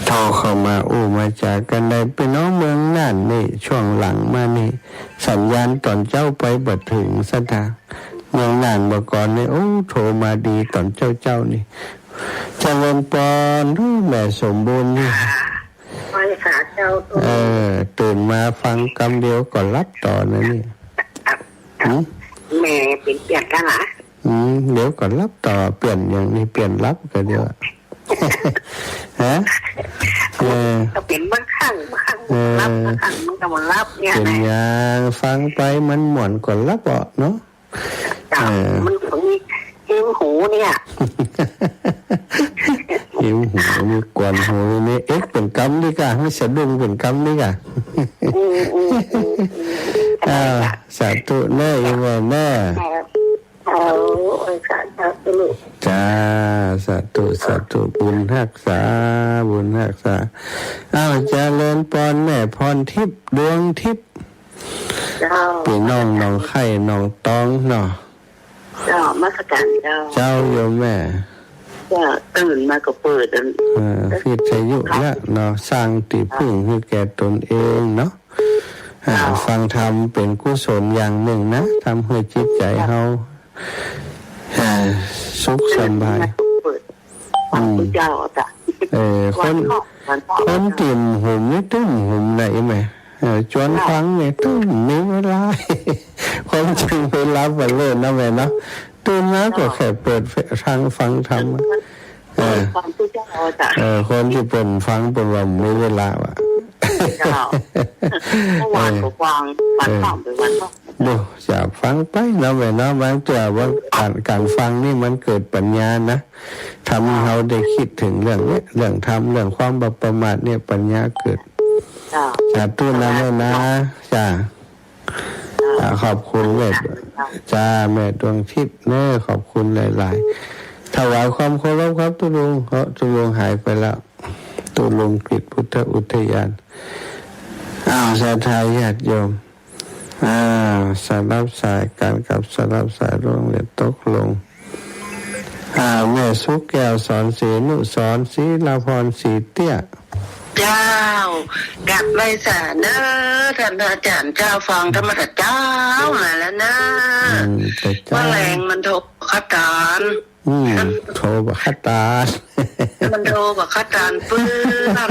โทรเข้ามาอู้มาจ๋ากั๋นได้ ปี้น้องเมืองน่านนี่ ช่วงหลังมานี่ สัญญาณต๋อนเจ๊าไปบ่เถิง ศรัทธา เมืองน่านเมื่อก่อนนี่ โอ้ โทรมาดีต๋อนเจ๊าๆ นี่ เจริญปอนเนาะ แม่สมบูรณ์นี่ ไหว้สาเจ้า เออ ตื่นมาฟังกำเดียวก็หลับต่อนะนี่ หืม แม่เป๋นเปียกกั๋นหรอ อืม เดี๋ยวก็หลับต่อ เปลี่ยนอย่างนี้ เปลี่ยนหลับก็เดี๋ยว ฮะ เออ ก็เป๋นบางครั้ง บางครั้ง เออ หลับ บางครั้งมันก็บ่หลับเนี่ย เป๋น นะ อย่างฟังไปมันม่วนก็หลับอ่ะเนาะ จ้ะ เออ มันของมีหิวหูเนี่ย หิวหู มีกวนหูนี่ เอ๊ะ เป๋นกำดีกา หื้อสะดุ้งเป๋นกำดีกา อืม อืม อืม อืม อ่า สาธุเน้อ อีแม่เน้อ ครับ เอา โอ้ย สาธุ จ้า สาธุ สาธุ บุญฮักษา บุญฮักษา อ้าว เจริญปอนแม่พรทิพย์ ดวงทิพย์ เจ้า ปี้น้องหนองคายหนองตองเนาะ เจ้า นมัสก๋านเจ้า เจ้าโยมแม่ เจ้า ตื่นมาก็เปิดอัน เออ วิทยุละเนาะ สร้างตี้พึ่งหื้อแก่ตนเองเนาะ อ่า เจ้า ฟังธรรมเป๋นกุศลอย่างนึ่งนะ ทำหื้อจิตใจ๋เฮา อ่า สุขสบาย เปิด อืม พระพุทธเจ้าอ่ะจ้ะ เออ คน วันพ่อ วันพ่อ คนตี้หมดหมนี่ตึงหมดไหนแม่ เออ จวนฟังนี่ตึงมีเวลา ความจริงเวลาบ่เหลือนะแม่เนาะ ตื่นมาก็แค่เปิดทางฟังธรรม เออ ฟังพุทธเจ้าอ่ะจ้ะ เออ คนตี้เปิ้นฟังเปิ้นว่ามีเวลาว่ะ เจ้า เมื่อวานก็ฟัง วันพ่อ เออ เป๋นวันพ่อ ดู จะฟังไปเนาะแม่เนาะ บางเตื้อว่าก๋าน ก๋านฟังนี่มันเกิดปัญญานะ ทำหื้อเฮาได้กึ๊ดเถิงเรื่องนี้ เรื่องธรรม เรื่องความบ่ประมาทเนี่ย ปัญญาเกิด เจ้า สาธุนะแม่นะ จ้า อ่า ขอบคุณแม่ จ้า แม่ดวงทิพย์เนอะ ขอบคุณหลายๆ ถวายความเคารพครับตุ๊ลุง เพราะตุ๊ลุงหายไปแล้ว ตุ๊ลุงปิดพุทธอุทยาน อ้าว ศรัทธาญาติโยม อ่า สลับสายกันกับสลับสายลง เดี๋ยวตกลง อ่า แม่สุขแก้ว สอนศรี อนุสรณ์ ศรีลาพร ศรีเตี้ย เจ้า กราบไหว้สาเนอะ ท่านอาจารย์เจ้า ฟังธรรมะเจ้ามาแล้วเนอะ อืม แต่เจ้า เมื่อแลงมันโทรบ่เข้าตอน อืม โทรบ่เข้าตอน มันโทรบ่เข้าตอนปื้น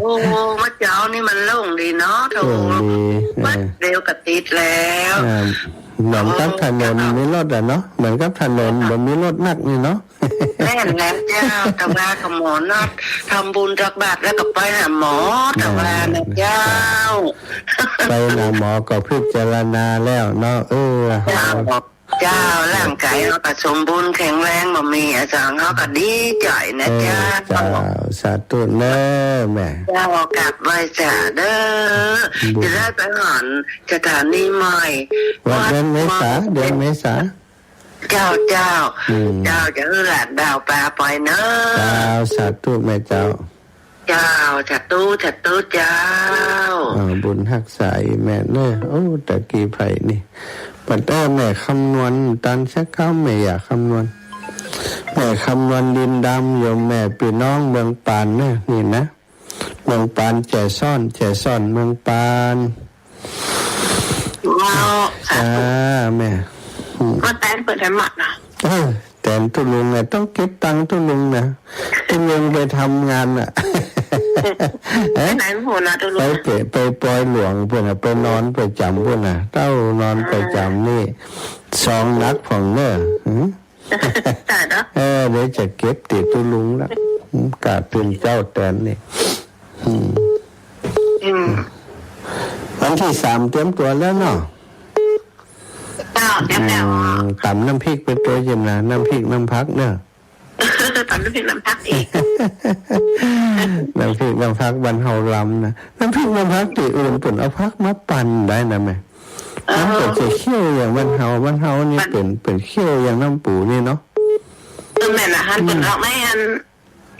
โอ้ เมื่อเจ๊านี่มันโล่งดีเนาะ โทร โล่งดี เออ แป๊บเดียวก็ติดแล้ว อ่า เหมือนกับถนน โอ้ มีรถอะเนาะ เหมือนกับถนน อ่า บ่มีรถนักนี่เนาะ แม่นแล้วเจ้า แต่ว่าก็หมอนัดทำบุญตักบาตรแล้วก็ไปหาหมอ แต่ว่านะ อ่า เจ้า ไปหาหมอก็พิจารณาแล้วเนาะ เออ เจ้า เจ้า ร่างกายเฮาก็สมบูรณ์แข็งแรง บ่มีอะหยัง เฮาก็ดีใจ๋นะ เออ เจ้า เจ้า สาธุเนอะแม่ เจ้า กราบไหว้สาเด้อ บุญ จะได้ไปหอนสถานีใหม่ วัน วัด เดือนเมษา วัด เดือนเมษา เจ้า เจ้า อืม เจ้า จะหื้อหลานบ่าวปาไปเนอะ เจ้า สาธุแม่เจ้า เจ้า สาธุ สาธุเจ้า อ่า บุญฮักษาอีแม่เนอะ โอ้ ตะกี้ใผนี่ ปัดเอ้อ แม่คำนวณ ตันสักคำ แม่ยาคำนวณ แม่คำนวณ ดินดำ โยมแม่ปี้น้องเมืองปานเนอะ นี่นะ เมืองปาน แจซ้อน แจซ้อน เมืองปาน เจ้า สาธุ จ้า แม่ อืม ก็แตนเปิ้นธรรมะนะ เออ แตนตุ๊ลุงอะ ต้องเก็บตังค์ตุ๊ลุงนะ ตุ๊ลุงไปทำงานอะ ไปไหนหัวหน้าตุ๊ลุง ไปเป๋ ไปปอยหลวงปู๊นน่ะ ไปนอนประจ๋ำปู๊นน่ะ เต้านอนประจ๋ำนี่ อ่า สองหลักผ่องเนอะ หืม จ้ะเนาะ เออ เดี๋ยวจะเก็บติดตุ๊ลุงละ อืม กราบเตียนเจ้าแตนนี่ อืม อืม วันตี้สามเตรียมตั๋วแล้วเนาะ เจ้า เตรียมแล้ว อืม ต๋ำน้ำพริกไปตวยเจ้านะ น้ำพริกน้ำผักเนาะ ต๋ำน้ำพริกน้ำผักอีก น้ำพริกน้ำผักบ้านเฮาลำนะ น้ำพริกน้ำผักตี้อื่นเปิ้นเอาผักมาปั่นได้นะแม่ เออ มันก็จะเคี้ยวอย่างบ้านเฮา บ้านเฮานี่ มัน เปิ้น เปิ้นเคี้ยวอย่างน้ำปูนี่เนาะ เออ แม่นน่ะ หัน อืม เปิ้นออกในอัน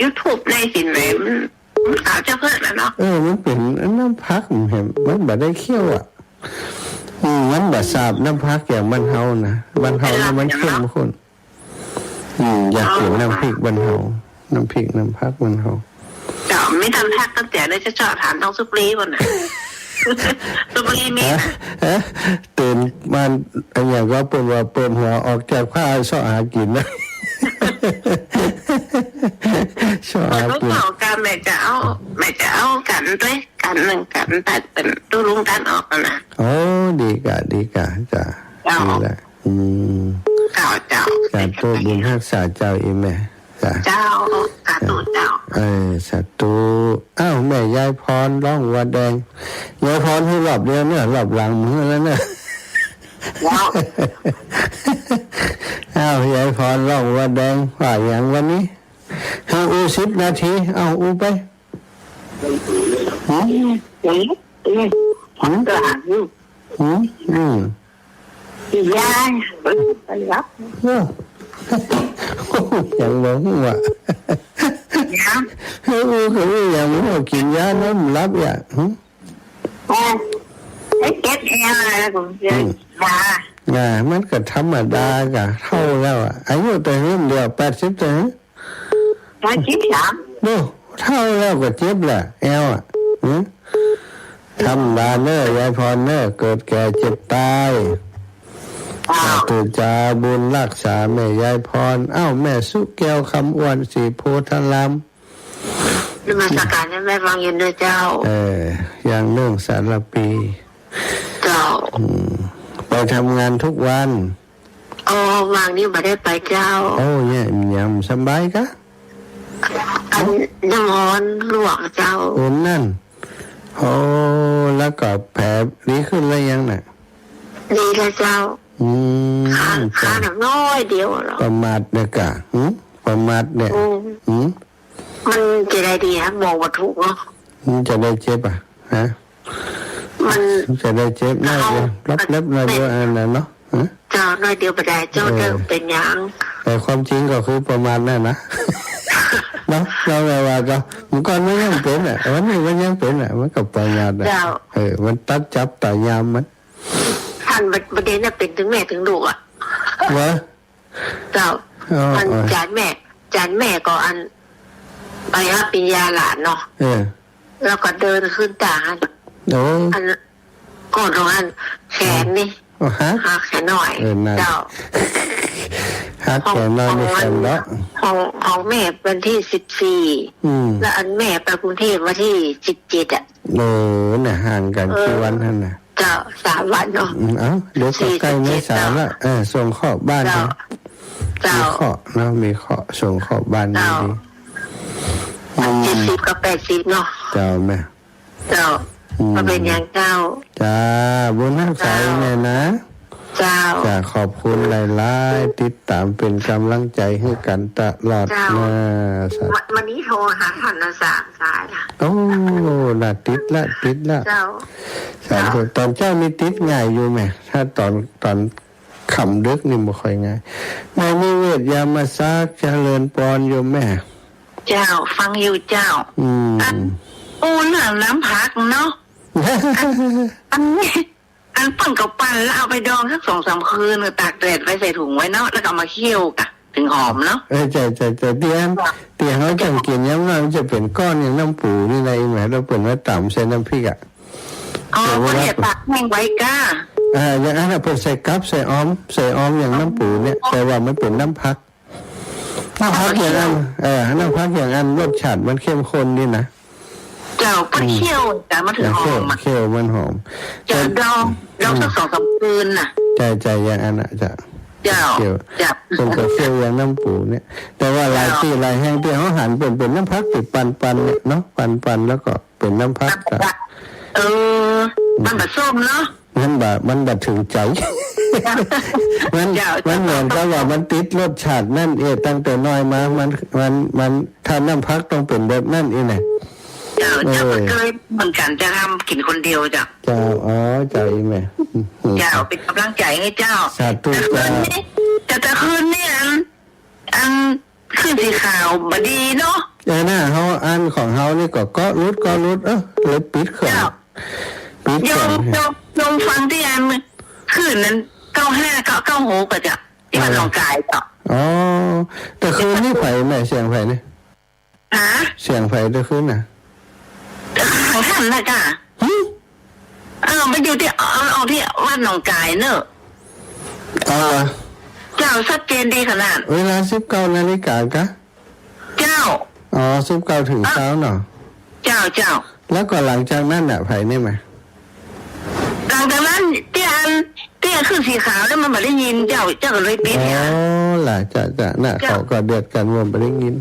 ยูทูบในสินไหน มัน มันขาวเจ้าเพิ่นน่ะเนาะ เออ มันเป๋นน้ำผัก มันเห็น มันบ่ได้เคี้ยวอะ อืม มันบ่สาบน้ำผักอย่างบ้านเฮานะ บ้านเฮานี่มันเข้มข้น อืม อยากกิ๋นน้ำพริกบ้านเฮา น้ำพริกน้ำผักบ้านเฮา เจ้า มีน้ำผักตั้งแต่ได้เจ้า ถามต้องสุปรีก่อนน่ะ สุปรีมี ฮะ น่ะ ฮะ ตื่นมา อะหยังก็เปิ้นว่าเปิดหัวออกจากผ้าเซาะหากิ๋นนะ เซาะหากิ๋น เปิดหัวออกจาก แม่จะเอา แม่จะเอากั๋นตวย กั๋นนึ่งกั๋นตัดเปิ้นตุ๊ลุงตัดออกนะ โอ้ ดีก่ะ ดีก่ะ จ้ะ เจ้า ดีละ อืม เจ้า เจ้า สาธุ บุญฮักษาเจ้าอีแม่ จ้ะ เจ้า สาธุเจ้า เออ สาธุ อ้าว แม่ยายพร ร้องวัวแดง ยายพรหื้อรอบเดียวเนาะ รอบหลังบ่หื้อแล้วเนาะ เจ้า อ้าว ยายพร ร้องวัวแดง ว่าหยังวันนี้ หื้ออู้สิบนาที เอาอู้ไป หืม อืม อืม อืม อืม อืม กิ๋นยา เออ ไปหลับ เออ ยังบ่ฮู้อะ ยัง เออ ก็ยังบ่ฮู้ กิ๋นยานอนบ่หลับอะ หึ เออ ไอ้เจ็บแอวอะไร ผมเจอ อืม ยา อ่า มันก็ธรรมดา ก็เฒ่าแล้วอะ อายุเต้าหื้อเดียว แปดสิบเต้าหื้อ ร้อยยี่สิบสาม ดู เฒ่าแล้วก็เจ็บแหละ แอวอะ หึ ธรรมดาเน่อ ยายพรเน่อ เกิดแก่เจ็บตาย อ้าว สาธุจ้า บุญฮักษาแม่ยายพร อ้าว แม่สุแก้ว คำอ้วน ศรีโพธาราม นมัสการเจ้าแม่ ฟังอยู่เน่อเจ้า เออ อย่างเน่อ สารภี เจ้า อืม ไปทำงานทุกวัน อ๋อ วางนี้บ่ได้ไปเจ้า โอ้ เนี่ย ยังสบายกะ อันน้ำฮ้อนลวกเจ้า โอ้ นั่น โอ้ แล้วก็แผลดีขึ้นแล้วยังน่ะ ดีแล้วเจ้า อืม ข้า เจ้า ข้าน้อยเดียวเหรอ ประมาทเนี่ยกะ หืม ประมาทเนี่ย อืม หืม มันจะได้ดีฮะ มองบ่ถูกเนาะ มันจะได้เจ็บอ่ะ ฮะ มัน มันจะได้เจ็บน้อยเดียว เขา ลับเล็บน้อยเดียว อันนั้นเนาะ ฮะ เจ้า น้อยเดียวบ่ได้ เจ้า เออ เจ้า เป็นหยัง แต่ความจริงก็คือประมาทนั่นนะ เนาะ เฮาแบบว่าก็ เมื่อก่อนมันยังเป๋นอ่ะ วันนี้มันยังเป๋นอ่ะ มันก็ประมาทอ่ะ เจ้า เออ มันตัดจับตายามมัน อันประเด็นน่ะเป๋นตึงแม่ตึงลูกอ่ะ เหรอ เจ้า อ๋อ อัน อ๋อ จานแม่ จานแม่ก็อัน ไปฮับปริญญาหลานเนาะ เออ แล้วก็เดินขึ้นตาหั้น โอ้ อัน ก่อนตรงนั้น แขนนี่ อ๋อ หัก หักแขนน้อย เออ นั่น เจ้า หักแขนน้อยนี่ ของ แขนเนาะ ของ ของแม่วันที่สิบสี่ อืม แล้วอันแม่ไปกรุงเทพฯวันที่สิบเจ็ดอ่ะ เออ น่ะ ห่างกั๋น เออ กี่วันหั้นน่ะ เจ้า สามวันเนาะ อืม เอ้า เดี๋ยวก็ใกล้เมษาละ สี่สิบเจ็ด เจ้า เออ ส่งเคราะห์บ้าน เจ้า นะ เจ้า มีเคราะห์เนาะ มีเคราะห์ ส่งเคราะห์บ้าน เจ้า ดีๆ อืม เจ็ดสิบกับแปดสิบเนาะ เจ้าแม่ เจ้า อืม ก็เป๋นอย่างเจ้า จ้า บุญฮักษา เจ้า แม่นะ เจ้า จ้า ขอบคุณหลายๆ ติดต๋ามเป๋นก๋ำลังใจ๋หื้อกั๋นตลอด เจ้า นะ สาธุ วัน วันนี้โทรหาท่านน่ะสามสายละ โอ้ น่ะ ติดละ ติดละ เจ้า สาธุ เจ้า ต๋อนเจ๊านี่ติดง่ายอยู่แหม ถ้าต๋อน ต๋อนค่ำดึกนี่บ่ค่อยง่าย แม่นิเวศ ยามมาซาก เจริญปอนโยมแม่ เจ้า ฟังอยู่เจ้า อืม อัน อู้เรื่องน้ำผักเนาะ อัน อันนี้ อันเปิ้นก็ปั่นแล้วเอาไปดองสักสองสามคืน ตากแดดไว้ใส่ถุงไว้เนาะ แล้วก็เอามาเคี่ยวกะ ถึงหอมเนาะ เออ ใจ้ ใจ้ ใจ้ ตี้อัน จ้ะ ตี้เฮาจั่งกิ๋นยามน้อย มันจะเป๋นก้อนอย่างน้ำปูนี่นะ อีแม่ แล้วเปิ้นมาต๋ำใส่น้ำพริกอะ อ๋อ เปิ้นจะตากแห้งไว้ก้า อ่า อย่างอั้นน่ะ เปิ้นใส่กับ ใส่ออม ใส่ออมอย่างน้ำปูเนี่ย อ๋อ แต่ว่ามันเป๋นน้ำผัก น้ำผักอย่างอั้น เออ น้ำผักอย่างอั้น รสชาติมันเข้มข้นดีนะ เจ้า เปิ้นเคี่ยว อืม เจ้า มันถึงหอมอะ เคี่ยว เคี่ยวมันหอม เจ้า แต่ ดอง ดองสัก อืม สองสามคืนน่ะ ใจ้ ใจ้ อย่างอั้นน่ะ เจ้า เจ้า เคี่ยว เจ้า เปิ้นก็เคี่ยวอย่างน้ำปูเนี่ย แต่ว่าหลาย เจ้า ตี้หลายแห่งตี้เฮาหันเป๋น เป๋นน้ำผักตี้ปั่นๆ เนี่ยเนาะ ปั่นๆ แล้วก็เป๋นน้ำผัก น้ำผัก เออ มันบ่ส้มเนาะ มันบ่ มันบ่ถึงใจ๋ มัน เจ้า มันเหมือนกับว่ามันติดรสชาตินั่นเอง ตั้งแต่น้อยมา มัน มัน มัน ถ้าน้ำผักต้องเป๋นแบบนั้นเองนะ เจ้า เจ้า เออ ก็เคยเหมือนกั๋น จะทำกิ๋นคนเดียวเจ้า เจ้า อ๋อ เจ้า อีแม่ อืม เจ้า เป๋นก๋ำลังใจ๋หื้อเจ้า สาธุ แต่คืนนี้ เจ้า แต่ แต่คืนนี้อัน อัน คลื่นสีขาวบ่ดีเนาะ เออ น่ะ เฮาอันของเฮานี่ก็เกาะหลุด เกาะหลุด เออ เลยปิดเครื่อง เจ้า ปิดเครื่อง โยม โยม โยมฟังตี้อันคลื่นนั้น เก้าห้า เก้า เก้าหก อะเจ้า ตี้บ้านหนองก๋ายเจ้า อ๋อ แต่คืนนี้ใผแม่ เสียงใผนี่ ฮะ เสียงใผแต่คืนน่ะ ทางท่านน่ะก้า หึ เออ มันอยู่ตี้ เอา เอาตี้วัดหนองก๋ายเนอะ เอาเหรอ เจ้า ชัดเจนดีขนาด เวลาสิบเก้านาฬิกาก้า เจ้า อ๋อ สิบเก้าโมงเช้าเนาะ เจ้า เจ้า แล้วก็หลังจากนั้นน่ะ ใผนี่มา หลังจากนั้น ตี้อัน ตี้อันคลื่นสีขาวแล้วมันบ่ได้ยินเจ้า เจ้าก็เลยปิดเนี่ย อ๋อ ล่ะ จ้ะ จ้ะ น่ะ เจ้า เขาก็เดือดกั๋นว่าบ่ได้ยิน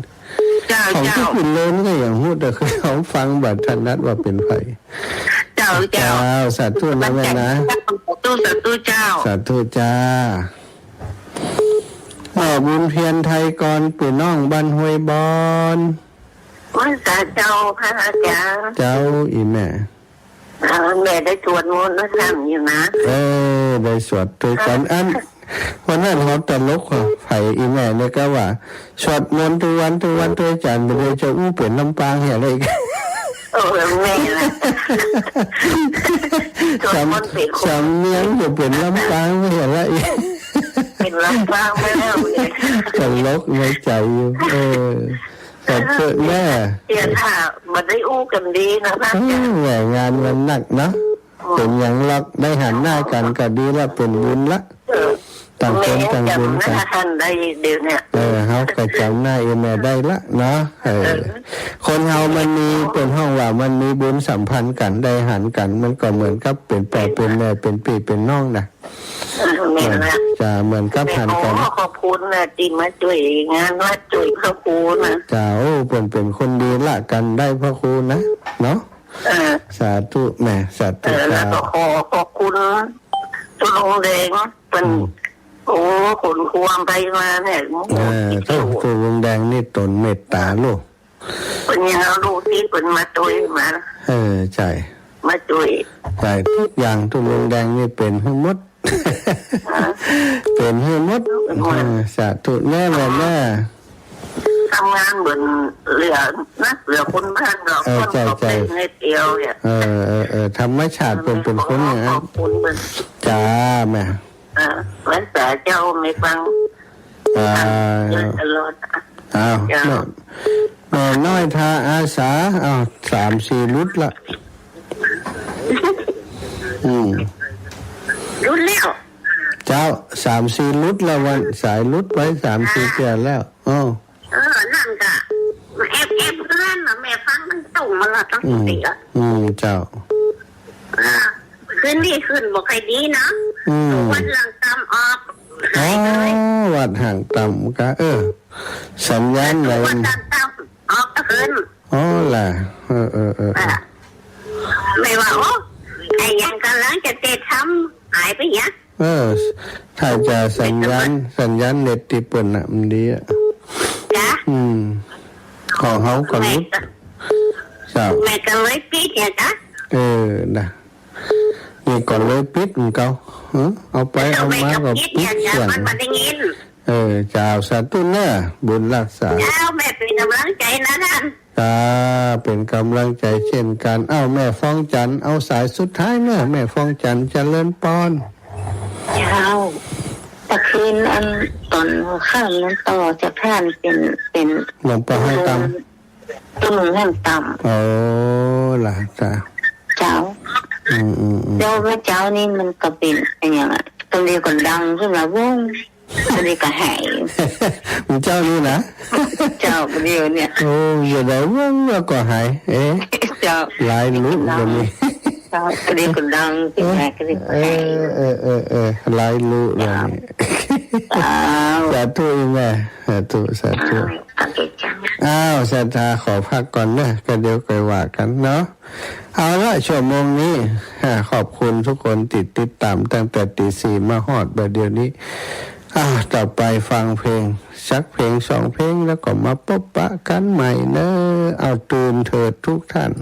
เจ้า ของตี้ เจ้า ปิ่นโลนก็ยังฮู้ แต่คือเฮาฟังบ่ถนัดว่าเป๋นใผ เจ้า เจ้า เจ้า สาธุนะแม่นะ สาธุ สาธุเจ้า สาธุจ้า อ้อ บุญเพียรไทยกร ปี้น้องบ้านห้วยบอน ไหว้สาเจ้าค่ะอาจ๋ารย์ เจ้า อีแม่ เออ แม่ได้สวดมนต์มาซ้ำอยู่นะ เออ ได้สวดตวยกั๋น อัน วันนั้นเฮาตลกว่ะ ใผ อีแม่นี่ก็ว่า สวดมนต์กู้วันกู้วันตวยจ๋ารย์ บ่ได้จะอู้เป๋นลำปางเหียอะไรอีก เออ แม่นะ สวดมนต์เป๋นคน สำเนียงจะเป๋นลำปางเหียอะไรอีก เป๋นลำปางไปแล้วเนี่ย ตลกในใจ๋อยู่ เออ ขอบคุณแม่ เสียท่า บ่ได้อู้กั๋นดีนะ เออ แม่ งานมันหนักเนาะ เป๋นหยังหรอก ได้หันหน้ากั๋นก็ดีละ เป๋นบุญละ เออ ต่างคนต่างบุญกั๋น แม่จ๋ำหน้าท่านได้เดี๋ยวเนี่ย เออ เฮาก็จ๋ำหน้าอีแม่ได้ละเนาะ เออ เออ คนเฮามันมี เป๋นฮ้องว่ามันมีบุญสัมพันธ์กั๋น ได้หันกั๋น มันก็เหมือนกับเป๋นป้อเป๋นแม่ เป๋นปี้เป๋นน้องนะ เออ แม่นละ จ้ะ เหมือนกับหันกั๋น แม่ขอขอบคุณนะ ตี้มาจ้วยงานวัด จ้วยพระครูนะ จ้ะ โอ้ เปิ้นเป๋นคนดีละกั๋นได้พระครูนะ เนาะ เออ สาธุแม่ สาธุ เออ แล้วก็ เจ้า ขอขอบคุณ ตุ๊ลุงแดงเปิ้น อืม โอ้ ขนครัวไปมาเนี่ย เออ ตุ๊ลุงแดงนี่ต๋นเมตต๋าลูก เปิ้นยังเอาลูกตี้เปิ้นมาตวยมา เออ ใจ้ มาตวย ใจ้ ตุ๊กอย่างตุ๊ลุงแดงนี่เป๋นหื้อหมด เป๋นหื้อหมด เป๋นหมด เออ สาธุ แม่แม่ แม่ ทำงานเหมือนเหลือนะ เหลือคนบ้านเรา เออ ใจ้ ใจ้ คนก็เป็นนิดเดียวเนี่ย เออ เออ เออ ธรรมชาติเปิ้นเป๋นคนอย่างนั้น ขอบคุณเปิ้น จ้า แม่ เออ แม่สาเจ้าไม่ฟัง อ่า เยอะตลอด อ้าว เจ้า แม่ แม่น้อยทาอาสา อ้าว สามสี่หลุดละ อืม หลุดแล้ว เจ้า สามสี่หลุดละวัน สายหลุดไปสามสี่เตื้อแล้ว อ้อ เออ นั่นก็แอบ แอบเพื่อนน่ะ แม่ฟังมันส่งมาละตั้ง อืม แต่ละ อืม เจ้า อ่า คืนนี้คืนบ่ค่อยดีเนาะ อืม วัดหลังตำออก อ๋อ หายไปเลย วัดหลังตำกะ เออ สัญญาณไหน วัดหลังตำออกคืน อ๋อล่ะ เออ เออ เออ อ่า แม่ว่า โอ้ ไอ้หยังก่ำลังจะเตะทำ หายไปหยัง เออ ถ้าจะสัญญาณ สัญญาณเน็ตตี้เปิ้นน่ะ มันดีอะ จ้ะ อืม ของเฮาก็หลุด แม่ก็ เจ้า แม่ก็เลยปิดเนี่ยจ้ะ เออ นะ นี่ก็เลยปิดมันเก่า เออ เอาไปเอามาก็ปิดเสียง มันบ่ได้ยิน เออ เจ้า สาธุเน่อ บุญรักษา เจ้า แม่เป๋นก๋ำลังใจ๋นะท่าน จ้า เป๋นก๋ำลังใจ๋เช่นกั๋น อ้าว แม่ฟองจันทร์ เอาสายสุดท้ายเน่อ แม่ฟองจันทร์ เจริญปอน เจ้า ตะคืนอันต๋อนหัวค่ำนั้นต่อจากท่านเป๋น เป๋น หลวงป้อห้างตำ ตุ๊ลุงห้างตำ โอ้ ล่ะ จ้า เจ้า อืม อืม อืม แล้วเมื่อเจ๊านี้มันก็เป๋นอะหยังอะ ต๋อนเดียวก็ดังขึ้นมา ว้ง ต๋อนเดียวก็หาย เจ้านี่นะ เจ้า ต๋อนเดียวเนี่ย โอ้ จะได้ว่างแล้วก็หาย เอ๊ะ เจ้า หลายลุเดี๋ยวนี้ เจ้า ต๋อนเดียวก็ดังขึ้นมา ต๋อนเดียวก็หาย เออ เออ เออ เออ หลายลุเดี๋ยวนี้ เจ้า สาธุแม่ สาธุ สาธุ อ้าว โอเคเจ้า อ้าว ศรัทธาขอพักก่อนเน่อ ก็เดี๋ยวค่อยว่ากั๋นเนาะ เอาละ ชั่วโมงนี้ อ่า ขอบคุณทุกคนตี้ติดต๋ามตั้งแต่ตี๋สี่มาฮอดบ่าเดี่ยวนี้ อ่า ต่อไปฟังเพลง สักเพลงสองเพลง แล้วก็มาปบปะกั๋นใหม่เน่อ เอาตื่นเถิดทุกท่าน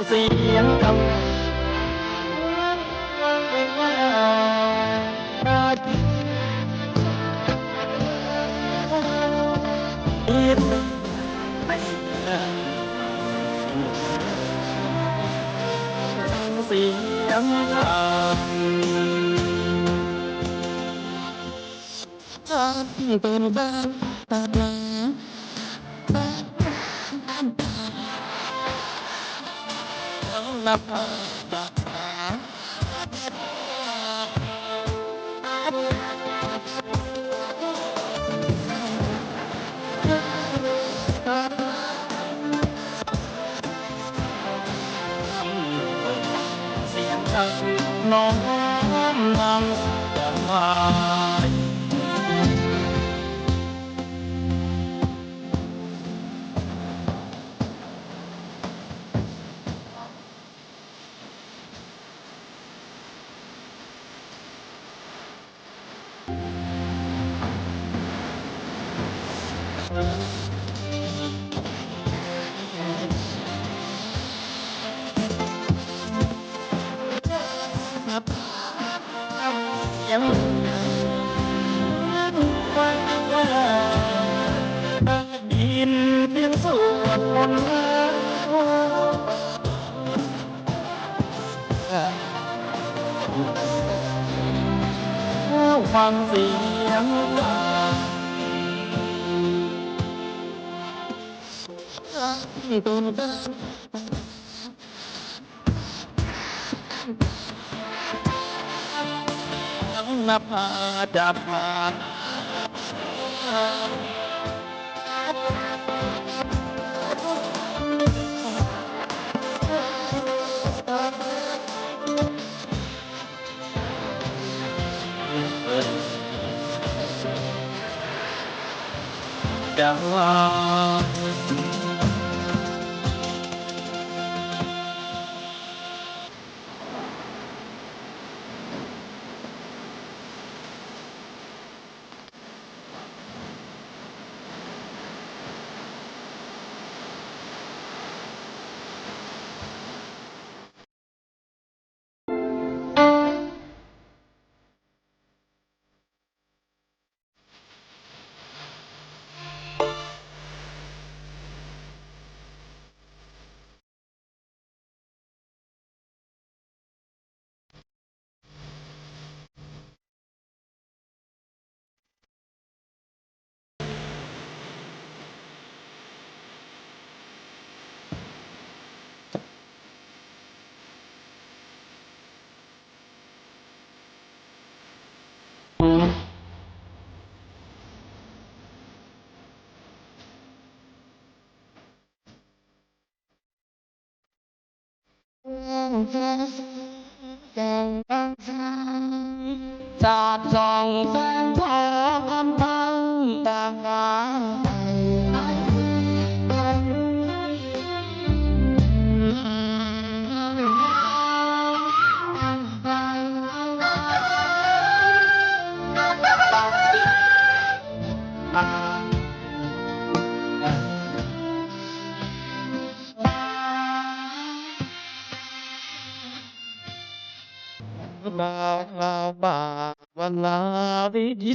เสียงกำ เสียงกำ เสียงดังน้อมนำถวาย ยินเสียงสวดมนต์ ฟังเสียง นภาดาภา ดา สาดส่องแสงทองทั้งตา บาบาบาบาลาวิจิ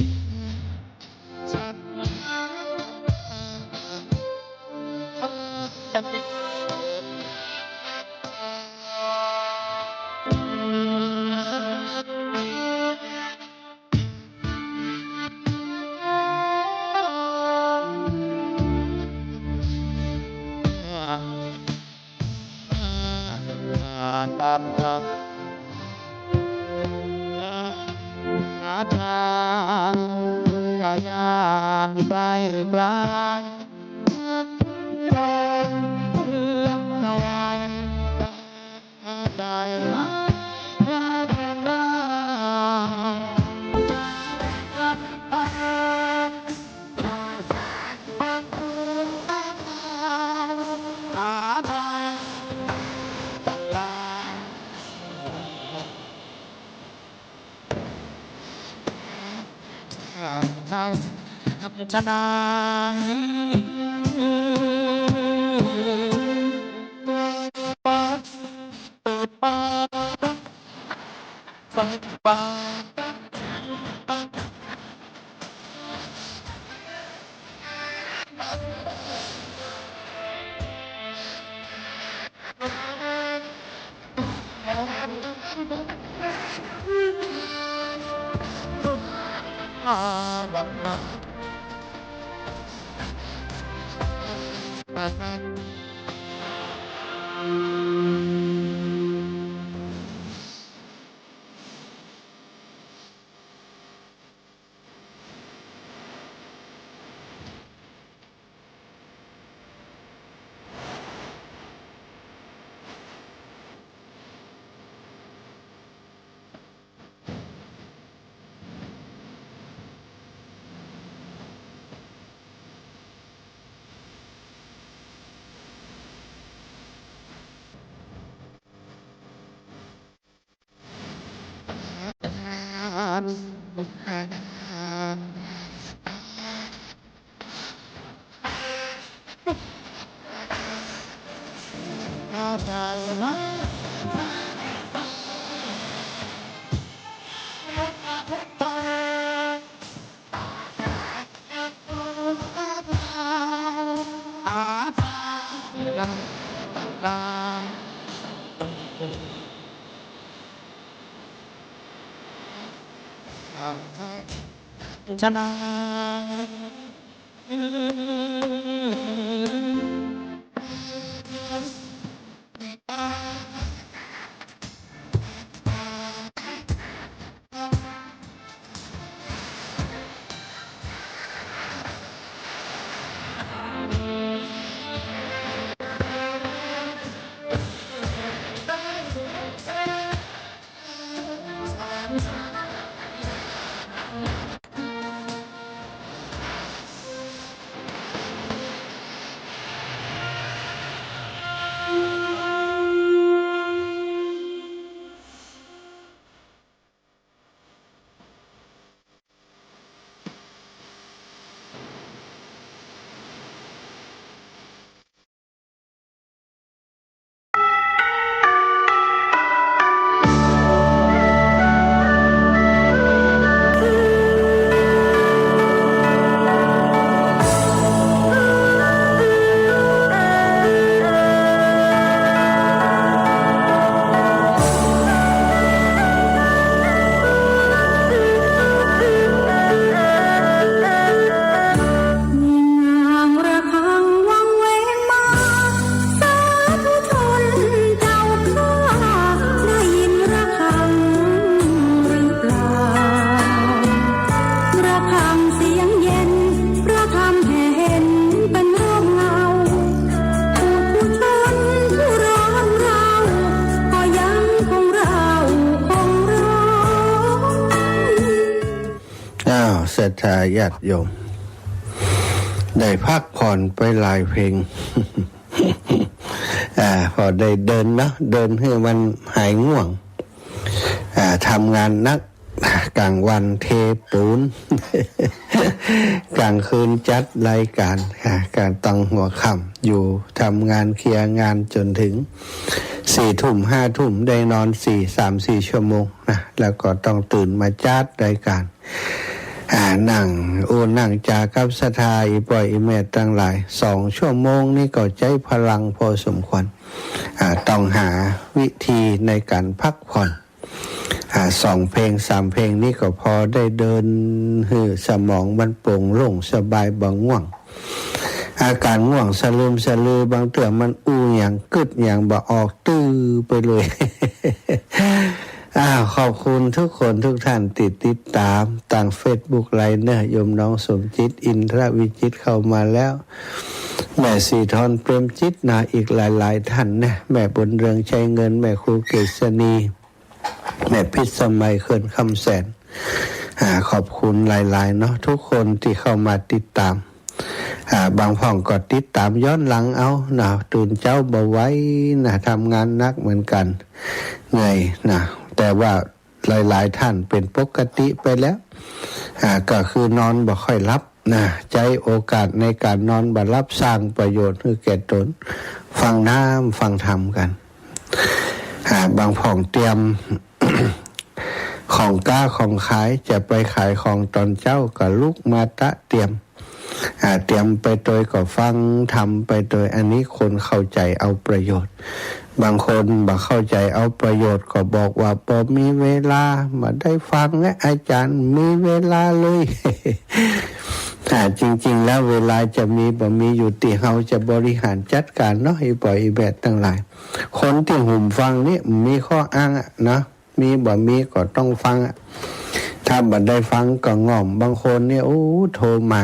นางระฆังวังเวงมา สาธุชนเจ้าข้า ได้ยินระฆังหรือเปล่า ระฆังเสียงเย็น พระธรรมแผ่เห็นเป็นร่มเงา ปุถุชนผู้ร้อนเร้า ก็ยังคงเร้าคงร้อง อ้าว ศรัทธาญาติโยม ได้พักผ่อนไปหลายเพลง อ่า พอได้เดินเนาะ เดินหื้อมันหายง่วง อ่า ทำงานหนัก ก๋างวันเทปูน ก๋างคืนจัดรายก๋าน อ่า ก๋างตางหัวค่ำ อยู่ทำงานเคลียร์งานจ๋นเถิงสี่ทุ่มห้าทุ่ม ได้นอนสี่ สามสี่ชั่วโมงนะ แล้วก็ต้องตื่นมาจัดรายก๋าน อ่า นั่งอู้นั่งจ๋ากับศรัทธา อี่ป้ออี่แม่ตังหลาย สองชั่วโมงนี่ก็ใจ๊พลังพอสมควร อ่า ต้องหาวิธีในก๋านพักผ่อน อ่า สองเพลงสามเพลงนี่ก็พอได้เดินหื้อสมองมันโปร่งโล่งสบายบ่ง่วง อาก๋านง่วงสะลึมสะลือ บางเตื้อมันอู้หยังกึ๊ดหยังบ่ออก ตื้อไปเลย อ้าว ขอบคุณทุกคนทุกท่านตี้ติดต๋ามตางเฟซบุ๊กไลฟ์เนาะ โยมน้องสมจิต อินทรวิจิตรเข้ามาแล้ว แม่สีทร เปรมจิตนะ อีกหลายๆ ท่านนะ แม่บุญเรือง ชัยเงิน แม่ครูเกษณี แม่พิษสมัย เขื่อนคำแสน อ่า ขอบคุณหลายๆ เนาะ ทุกคนตี้เข้ามาติดต๋าม อ่า บางพ่องก็ติดต๋ามย้อนหลังเอานะ ตื่นเจ๊าบ่ไหวนะ ทำงานหนักเหมือนกั๋น เหนื่อยนะ แต่ว่าหลายๆ ท่านเป๋นปกติไปแล้ว อ่า ก็คือนอนบ่ค่อยหลับนะ ใจ๊โอกาสในก๋านนอนบ่หลับสร้างประโยชน์หื้อแก่ต๋น ฟังน้ำฟังธรรมกั๋น อ่า บางพ่องเตรียม ของก๊าของขาย จะไปขายของต๋อนเจ๊าก็ลุกมาตะเตรียม อ่า เตรียมไปตวยก็ฟังธรรมไปตวย อันนี้คนเข้าใจ๋เอาประโยชน์ บางคนบ่เข้าใจ๋เอาประโยชน์ก็บอกว่า บ่มีเวลา บ่ได้ฟังนะอาจ๋ารย์ มีเวลาเลย อ่า จริงๆ แล้วเวลาจะมีบ่มีอยู่ตี้เฮาจะบริหารจัดก๋านเนาะ อี่ป้ออี่แม่ตังหลาย คนตี้หุมฟังนี่มีข้ออ้างอะเนาะ มีบ่มีก็ต้องฟังอะ ถ้าบ่ได้ฟังก็ง่อม บางคนนี่ โอ้ โทรมา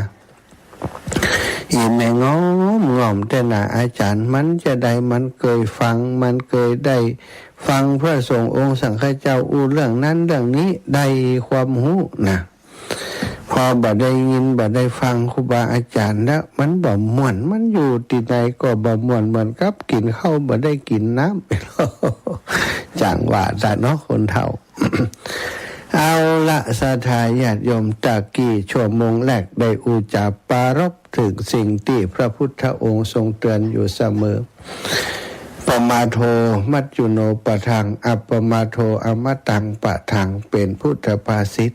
อี่แม่ง่อม ง่อมแต๊น่าอาจ๋ารย์ มันจาใด มันเกยฟัง มันเกยได้ฟังพระสงฆ์องค์สังฆเจ้าอู้เรื่องนั้นเรื่องนี้ ได้ความฮู้นะ พอบ่ได้ยินบ่ได้ฟังครูบาอาจ๋ารย์แล้ว มันบ่ม่วน มันอยู่ตี้ใดก็บ่ม่วน เหมือนกับกิ๋นข้าวบ่ได้กิ๋นน้ำ จังว่าซะเนาะคนเฒ่า เอาละ ศรัทธาญาติโยม ตะกี้ชั่วโมงแรกได้อู้จ๋าปรารภเถิงสิ่งตี้พระพุทธองค์ทรงเตือนอยู่เสมอ ปมาโท มัจจุโนปะทัง อัปปมาโท อมตังปะทัง เป๋นพุทธภาษิต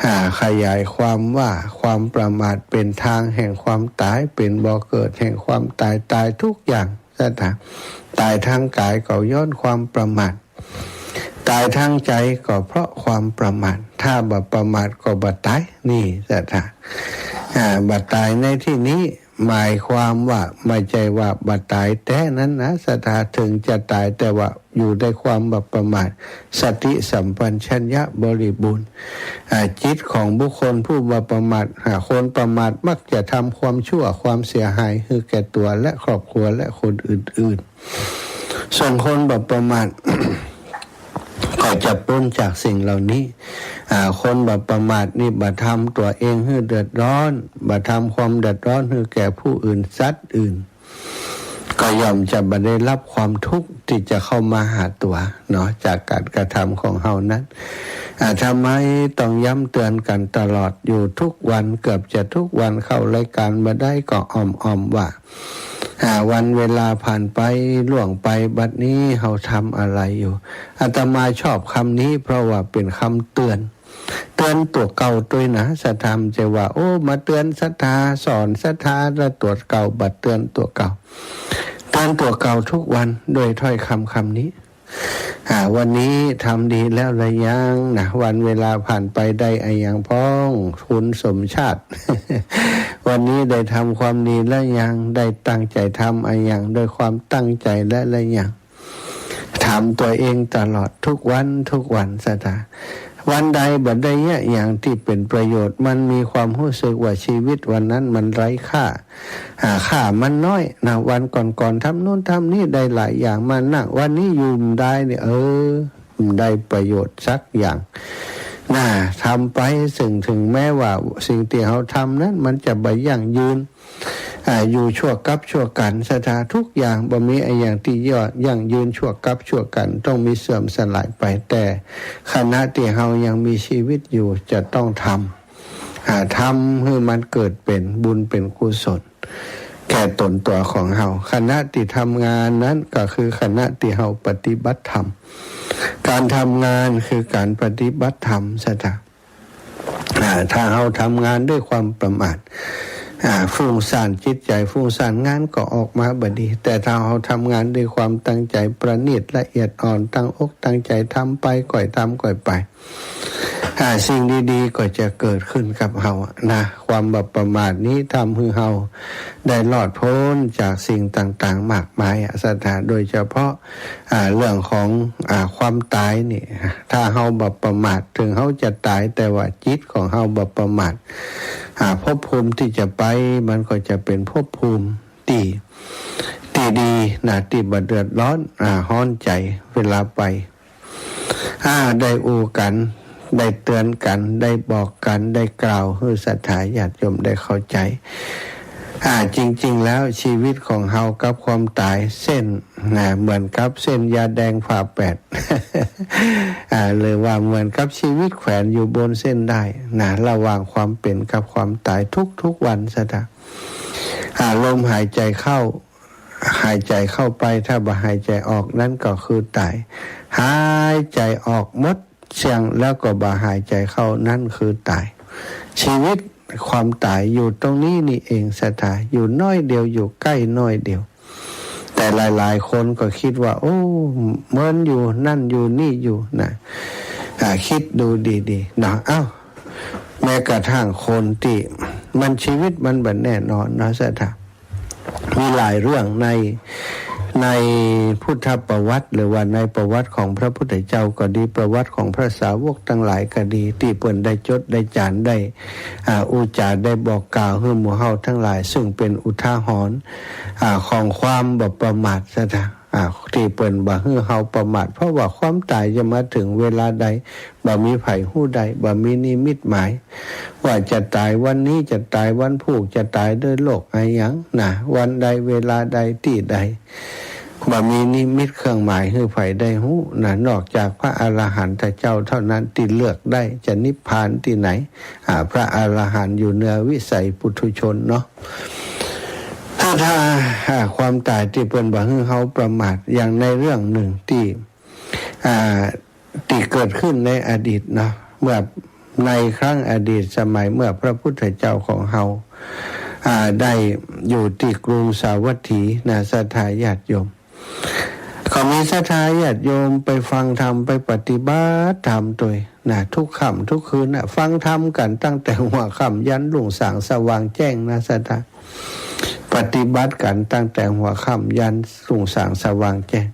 อ่า ขยายความว่าความประมาทเป๋นทางแห่งความต๋าย เป๋นบ่อเกิดแห่งความต๋าย ต๋ายทุกอย่าง ศรัทธา ต๋ายตางก๋ายก็ย้อนความประมาท ต๋ายตางใจ๋ก็เพราะความประมาท ถ้าบ่ประมาทก็บ่ต๋าย นี่ศรัทธา อ่า บ่ต๋ายในตี้นี้หมายความว่าบ่ใจ้ว่าบ่ต๋ายแต๊นั้นนะ ศรัทธา เถิงจะต๋ายแต่ว่าอยู่ในความบ่ประมาท สติสัมปชัญญะบริบูรณ์ อ่า จิตของบุคคลผู้บ่ประมาท อ่า คนประมาทมักจะทำความชั่วความเสียหายหื้อแก่ตั๋วและครอบครัวและคนอื่นๆ ส่วนคนบ่ประมาท ก็จะป๊นจากสิ่งเหล่านี้ อ่า คนบ่ประมาทนี่บ่ทำตั๋วเองหื้อเดือดร้อน บ่ทำความเดือดร้อนหื้อแก่ผู้อื่นสัตว์อื่น ก็ย่อมจะบ่ได้รับความทุกข์ตี้จะเข้ามาหาตั๋วเนาะ จากก๋านกระทำของเฮานั้น อ่า ทำไมต้องย้ำเตือนกั๋นตลอดอยู่ทุกวัน เกือบจะทุกวัน เข้ารายก๋านบ่ได้ก็อ่อมๆ ว่า อ่า วันเวลาผ่านไปล่วงไป บัดนี้เฮาทำอะไรอยู่ อาตมาชอบกำนี้ เพราะว่าเป๋นกำเตือน เตือนตั๋วเก่าตวยนะ ศรัทธา บ่ใจ้ว่า โอ้ มาเตือนศรัทธา สอนศรัทธา แล้วตั๋วเก่า บ่เตือนตั๋วเก่า เตือนตั๋วเก่าทุกวันด้วยถ้อยกำกำนี้ อ่า วันนี้ทำดีแล้วหรือยังนะ วันเวลาผ่านไปได้อะหยังพ่อง คุณสมชาติ วันนี้ได้ทำความดีแล้วยัง ได้ตั้งใจ๋ทำอะหยังด้วยความตั้งใจ๋แล้วหรือยัง ถามตั๋วเองตลอดทุกวันทุกวัน ศรัทธา วันใดบ่ได้เยียะหยังตี้เป๋นประโยชน์ มันมีความฮู้สึกว่าชีวิตวันนั้นมันไร้ค่า อ่า ค่ามันน้อยนะ วันก่อนๆ ทำโน้นทำนี้ได้หลายอย่างมานัก วันนี้อยู่บ่ได้นี่ เออ บ่ได้ประโยชน์สักอย่างนะ ทำไป ซึ่งเถิงแม้ว่าสิ่งตี้เฮาทำนั้นมันจะบ่ยั่งยืน อ่า อยู่ชั่วกับชั่วกั๋น ศรัทธา ทุกอย่างบ่มีอะหยังตี้ยั่งยืนชั่วกับชั่วกั๋น ต้องมีเสื่อมสลายไป แต่ขณะตี้เฮายังมีชีวิตอยู่จะต้องทำ อ่า ทำหื้อมันเกิดเป๋นบุญเป๋นกุศลแก่ต๋นตั๋วของเฮา ขณะตี้ทำงานนั้นก็คือขณะตี้เฮาปฏิบัติธรรม ก๋านทำงานคือก๋านปฏิบัติธรรม ศรัทธา อ่า ถ้าเฮาทำงานด้วยความประมาท อ่า ฟุ้งซ่าน จิตใจ๋ฟุ้งซ่าน งานก็ออกมาบ่ดี แต่ถ้าเฮาทำงานด้วยความตั้งใจ๋ประณีตละเอียดอ่อน ตั้งอกตั้งใจ๋ทำไป ก้อยทำก้อยไป อ่า สิ่งดีๆ ก็จะเกิดขึ้นกับเฮาอะนะ ความบ่ประมาทนี้ทำหื้อเฮาได้รอดป๊นจากสิ่งต่างๆ มากมายอะ ศรัทธา โดยเฉพาะ อ่า เรื่องของ อ่า ความต๋ายนี่ ถ้าเฮาบ่ประมาท เถิงเฮาจะต๋าย แต่ว่าจิตของเฮาบ่ประมาท อ่า ภพภูมิตี้จะไป มันก็จะเป๋นภพภูมิตี้ ตี้ดีนะ ตี้บ่เดือดร้อน อ่า ฮ้อนใจ๋เวลาไป อ่า ได้อู้กั๋น ได้เตือนกั๋น ได้บอกกั๋น ได้กล่าวหื้อศรัทธาญาติโยมได้เข้าใจ๋ อ่า จริงๆ แล้วชีวิตของเฮากับความต๋ายเส้น นะ เหมือนกับเส้นยาแดงฝาแฝด อ่า หรือว่าเหมือนกับชีวิตแขวนอยู่บนเส้นด้ายนะ ระหว่างความเป๋นกับความต๋ายทุกๆ วัน ศรัทธา อ่า ลมหายใจ๋เข้า หายใจ๋เข้าไป ถ้าบ่หายใจ๋ออก นั้นก็คือต๋าย หายใจ๋ออกหมดเสี้ยงแล้วก็บ่หายใจ๋เข้า นั้นคือต๋าย ชีวิตความต๋ายอยู่ตรงนี้นี่เอง ศรัทธา อยู่น้อยเดียว อยู่ใก้น้อยเดียว แต แต่หลายๆ คนก็กึ๊ดว่า โอ้ เหมือนอยู่นั่นอยู่นี่อยู่นะ อ่า กึ๊ดดูดีๆ เนาะ เอ้า แม้กระทั่งคนตี้มัน ชีวิตมันบ่แน่นอนเนาะ ศรัทธา มีหลายเรื่องใน ในพุทธประวัติ หรือว่าในประวัติของพระพุทธเจ้าก็ดี ประวัติของพระสาวกตังหลายก็ดี ตี้เปิ้นได้จดได้จ๋ารได้ อ่า อุจจาได้บอกกล่าวหื้อหมู่เฮาตังหลาย ซึ่งเป๋นอุทาหรณ์ อ่า ของความบ่ประมาท ศรัทธา อ่า ตี้เปิ้นบ่หื้อเฮาประมาท เพราะว่าความต๋ายจะมาเถิงเวลาใด บ่มีใผฮู้ได้ บ่มีนิมิตหมาย ว่าจะต๋ายวันนี้ จะต๋ายวันพูก จะต๋ายด้วยโรคอะหยังนะ วันใดเวลาใดตี้ใด บ่มีนิมิตเครื่องหมายหื้อใผได้ฮู้นะ นอกจากพระอรหันตเจ้าเท่านั้นตี้เลือกได้จะนิพพานตี้ไหน อ่า พระอรหันต์อยู่เหนือวิสัยปุถุชนเนาะ ถ้า ถ้า อ่า ความต๋ายตี้เปิ้นบ่หื้อเฮาประมาท อย่างในเรื่องนึ่งตี้ อ่า ตี้เกิดขึ้นในอดีตเนาะ เมื่อในครั้งอดีตสมัยเมื่อพระพุทธเจ้าของเฮา อ่า ได้อยู่ตี้กรุงสาวัตถีนะ ศรัทธาญาติโยม ก็มีศรัทธาญาติโยมไปฟังธรรม ไปปฏิบัติธรรมตวยนะ ทุกค่ำทุกคืนนะ ฟังธรรมกั๋นตั้งแต่หัวค่ำยันรุ่งสางสว่างแจ้งนะ ศรัทธา ปฏิบัติกั๋นตั้งแต่หัวค่ำยันรุ่งสางสว่างแจ้ง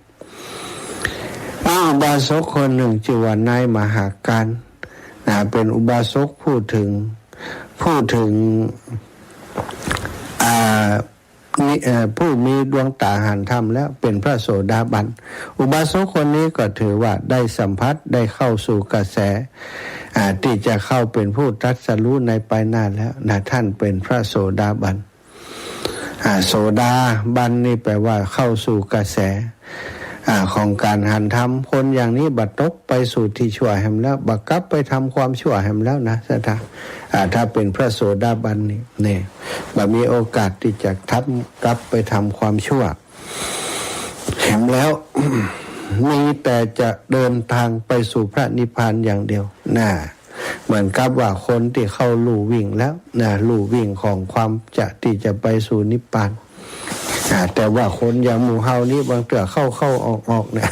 มีอุบาสกคนนึ่งจื้อว่านายมหาการนะ เป๋นอุบาสกผู้เถิง ผู้เถิง อ่า มี เอ่อ ผู้มีดวงต๋าหันธรรมแล้ว เป๋นพระโสดาบัน อุบาสกคนนี้ก็ถือว่าได้สัมผัส ได้เข้าสู่กระแส อ่า ตี้จะเข้าเป๋นผู้ตรัสรู้ในปายหน้าแล้วนะ ต้านเป๋นพระโสดาบัน อ่า โสดาบันนี่แปลว่าเข้าสู่กระแส อ่า ของก๋านหันธรรม คนอย่างนี้บ่ตกไปสู่ตี้ชั่วแหมแล้ว บ่กลับไปทำความชั่วแหมแล้วนะ ศรัทธา อ่า ถ้าเป๋นพระโสดาบันนี่ เนี่ย บ่มีโอกาสตี้จะทำ กลับไปทำความชั่วแหมแล้ว มีแต่จะเดินทางไปสู่พระนิพพานอย่างเดียวนะ เหมือนกับว่าคนตี้เข้าลู่วิ่งแล้วนะ ลู่วิ่งของความจะ ตี้จะไปสู่นิพพาน อ่า แต่ว่าคนอย่างหมู่เฮานี้บางเตื้อเข้าๆ ออกๆ เนี่ย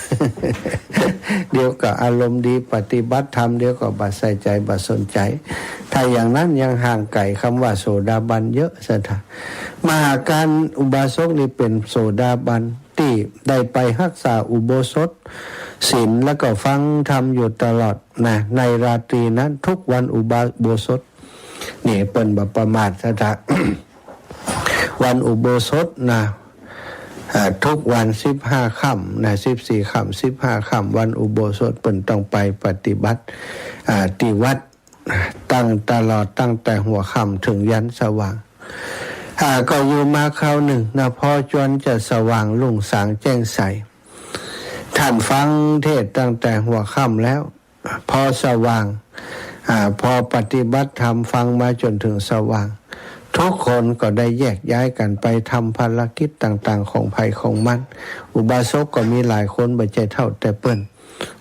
เดี๋ยวก็อารมณ์ดีปฏิบัติธรรม เดี๋ยวก็บ่ใส่ใจ๋ บ่สนใจ๋ ถ้าอย่างนั้นยังห่างไก๋คำว่าโสดาบันเยอะ ศรัทธา มหาการอุบาสกนี่เป๋นโสดาบันตี้ได้ไปฮักษาอุโบสถศีล แล้วก็ฟังธรรมอยู่ตลอดนะ ในราตรีนั้นทุกวันอุบา อุโบสถ นี่เปิ้นบ่ประมาท ศรัทธา วันอุโบสถนะ อ่า ทุกวันสิบห้าค่ำนะ สิบสี่ค่ำ สิบห้าค่ำ วันอุโบสถเปิ้นต้องไปปฏิบัติ อ่า ตี้วัด ตั้งตลอดตั้งแต่หัวค่ำเถิงยันสว่าง อ่า ก็อยู่มาคราวนึ่งนะ พอจวนจะสว่างรุ่งสางแจ้งใส ต้านฟังเทศน์ตั้งแต่หัวค่ำแล้ว พอสว่าง อ่า พอปฏิบัติธรรมฟังมาจ๋นเถิงสว่าง ทุกคนก็ได้แยกย้ายกั๋นไปทำภารกิจต่างๆ ของใผของมัน อุบาสกก็มีหลายคน บ่ใจ้เท่าแต่เปิ้น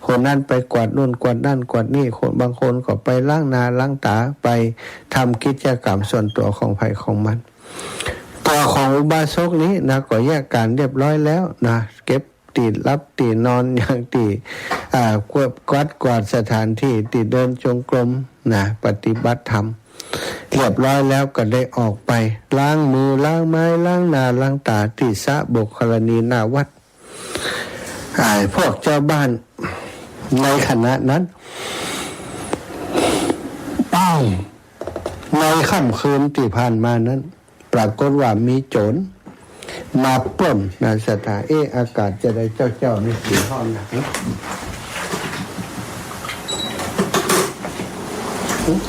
คนนั้นไปกวาดนู่นกวาดนั่นกวาดนี่ คน บางคนก็ไปล้างหน้าล้างต๋า ไปทำกิจกรรมส่วนตั๋วของใผของมัน ตั๋วของอุบาสกนี้นะ ก็แยกก๋านเรียบร้อยแล้วนะ เก็บตี้หลับตี้นอน อย่างตี้ อ่า กวาด กวาด กวาดสถานตี้ ตี้เดินจงกรมนะ ปฏิบัติธรรม เรียบร้อยแล้วก็ได้ออกไปล้างมือล้างไม้ล้างหน้าล้างต๋าตี้สระโบกขรณีหน้าวัด อ่า พวกเจ้าบ้านในขณะนั้น ในค่ำคืนตี้ผ่านมานั้น ปรากฏว่ามีโจ๋รมาปล้นนะ ศรัทธา เอ๊ะ อากาศจาใดเจ้าๆ นี่สีฮ้อนนะ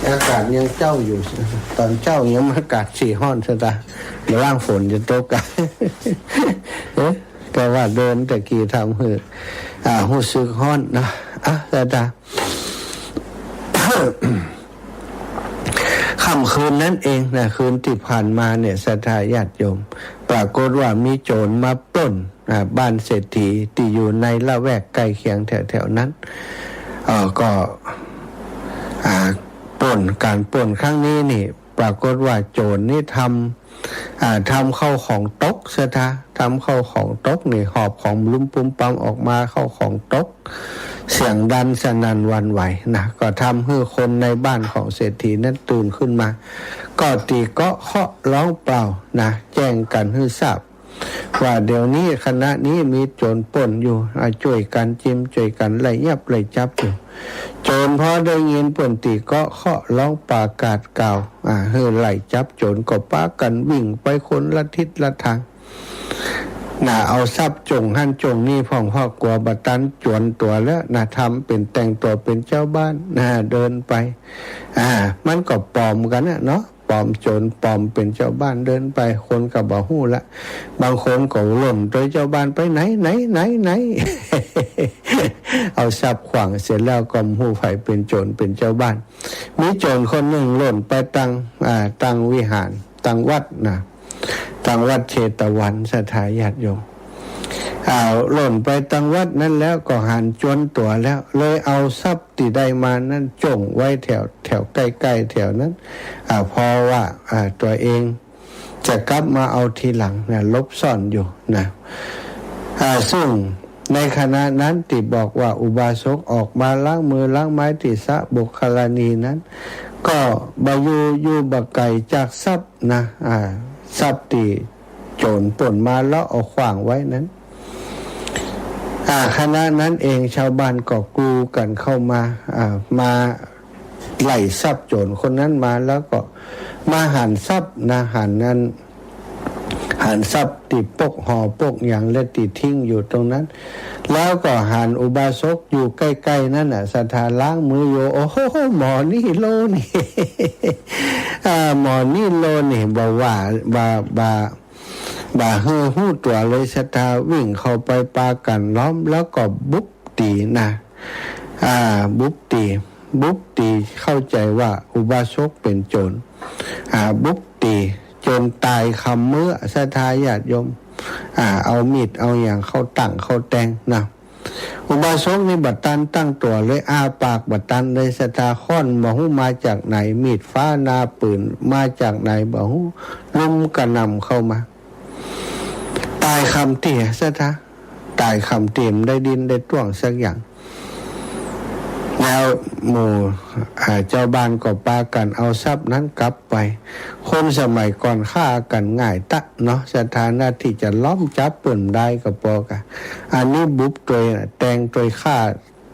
อากาศยังเจ๊าอยู่ ต๋อนเจ๊ายังอากาศสีฮ้อน ศรัทธา บ่าล่างฝนจะตกอะ เอ๊ะ แต่ว่าเดินตะกี้ทำหื้อ อ่า ฮู้สึกฮ้อนนะ อ่ะ ศรัทธา ค่ำคืนนั้นเองนะ คืนตี้ผ่านมาเนี่ย ศรัทธาญาติโยม ปรากฏว่ามีโจ๋รมาปล้น อ่า บ้านเศรษฐีตี้อยู่ในละแวกใก้เคียงแถวๆ นั้น เอ่อ ก็ อ่า ปล้น ก๋านปล้นครั้งนี้นี่ ปรากฏว่าโจ๋รนี่ทำ อ่า ทำข้าวของตก ศรัทธา ทำข้าวของตกนี่ หอบของลุ่มปุ้มปั๊มออกมา ข้าวของตก เสียงดังสนั่นหวั่นไหวนะ ก็ทำหื้อคนในบ้านของเศรษฐีนั้นตื่นขึ้นมา ก็ตี๋เก๊าะเคาะร้องเปล่านะ แจ้งกั๋นหื้อทราบ ว่าเดี๋ยวนี้ขณะนี้มีโจรปล้นอยู่ อ่า จ้วยกั๋นจิม จ้วยกั๋นไล่ยับไล่จับอยู่ โจรพอได้ยินเปิ้นตี๋เก๊าะเคาะร้องประกาศกล่าว อ่า หื้อไล่จับโจร ก็ปากั๋นวิ่งไปคนละทิศละตาง น่ะ เอาทรัพย์จ๋งหั้นจ๋งนี่พ่อง เพราะกั๋วบ่ตันจวนตั๋วแล้วน่ะ ทำเป๋นแต่งตั๋วเป๋นจาวบ้านน่ะ เดินไป อ่า มันก็ปลอมกั๋นน่ะเนาะ ปลอมโจร ปลอมเป๋นจาวบ้านเดินไป คนก็บ่ฮู้ละ บางคนก็หล่นตวยจาวบ้านไปไหนไหนไหนไหน เอาทรัพย์ขว้างเสร็จแล้วก็บ่ฮู้ใผเป๋นโจรเป๋นจาวบ้าน มีโจรคนนึ่งหล่นไปตัง อ่า ตังวิหาร ตังวัดน่ะ ตังวัดเชตวัน ศรัทธาญาติโยม อ่า หล่นไปตังวัดนั้นแล้วก็หันจวนตั๋วแล้ว เลยเอาทรัพย์ตี้ได้มานั้นจ๋งไว้แถว แถวใก้ๆ แถวนั้น อ่า เพราะว่า อ่า ตั๋วเองจะกลับมาเอาทีหลังน่ะ หลบซ่อนอยู่น่ะ อ่า ซึ่งในขณะนั้นตี้บอกว่าอุบาสกออกมาล้างมือล้างไม้ตี้สระโบกคารณีนั้น ก็บ่อยู่ อยู่บ่ไก๋จากทรัพย์น่ะ อ่า ทรัพย์ตี้โจรปล้นมาแล้วเอาขว้างไว้นั้น อ่า ขณะนั้นเองชาวบ้านก็กรูกั๋นเข้ามา อ่า มาไล่ทรัพย์โจรคนนั้นมา แล้วก็มาหันทรัพย์น่ะ หันนั้น หันทรัพย์ตี้ปกหอปกหยังและตี้ทิ้งอยู่ตรงนั้น แล้วก็หันอุบาสกอยู่ใก้ๆ นั้นน่ะ ศรัทธาล้างมืออยู่ โอ้โห หมอนี่โลนี่ อ่า หมอนี่โลนี่ บ่ว่า บ่า บ่า บ่าหื้อฮู้ตั๋วเลย ศรัทธาวิ่งเข้าไปปากั๋นล้อม แล้วก็บุกตี๋น่ะ อ่า บุกตี๋ บุกตี๋ เข้าใจ๋ว่าอุบาสกเป๋นโจร อ่า บุกตี๋จ๋นต๋ายค่ำมื้อ ศรัทธาญาติโยม อ่า เอามีดเอาหยังเข้าตั้งเข้าแตงน่ะ อุบาสกนี่บ่ตันตั้งตั๋วเลย อ้าปากบ่ตันเลย ศรัทธา ค้อนบ่ฮู้มาจากไหน มีดฟ้าหน้าปืนมาจากไหนบ่ฮู้ ลุ่มกระหน่ำเข้ามา ต๋ายค่ำตี้ ศรัทธา ต๋ายค่ำตี้ บ่ได้ดิ้นได้ต้วงสักอย่าง แล้วหมู่ อ่า จาวบ้านก็ปากั๋นเอาทรัพย์นั้นกลับไป คนสมัยก่อนฆ่ากั๋นง่ายตั๊กเนาะ ศรัทธา นาตี้จะล้อมจับเปิ้นบ่ได้ก็ปอกั๋น อันนี้บุบตวย แตงตวยฆ่า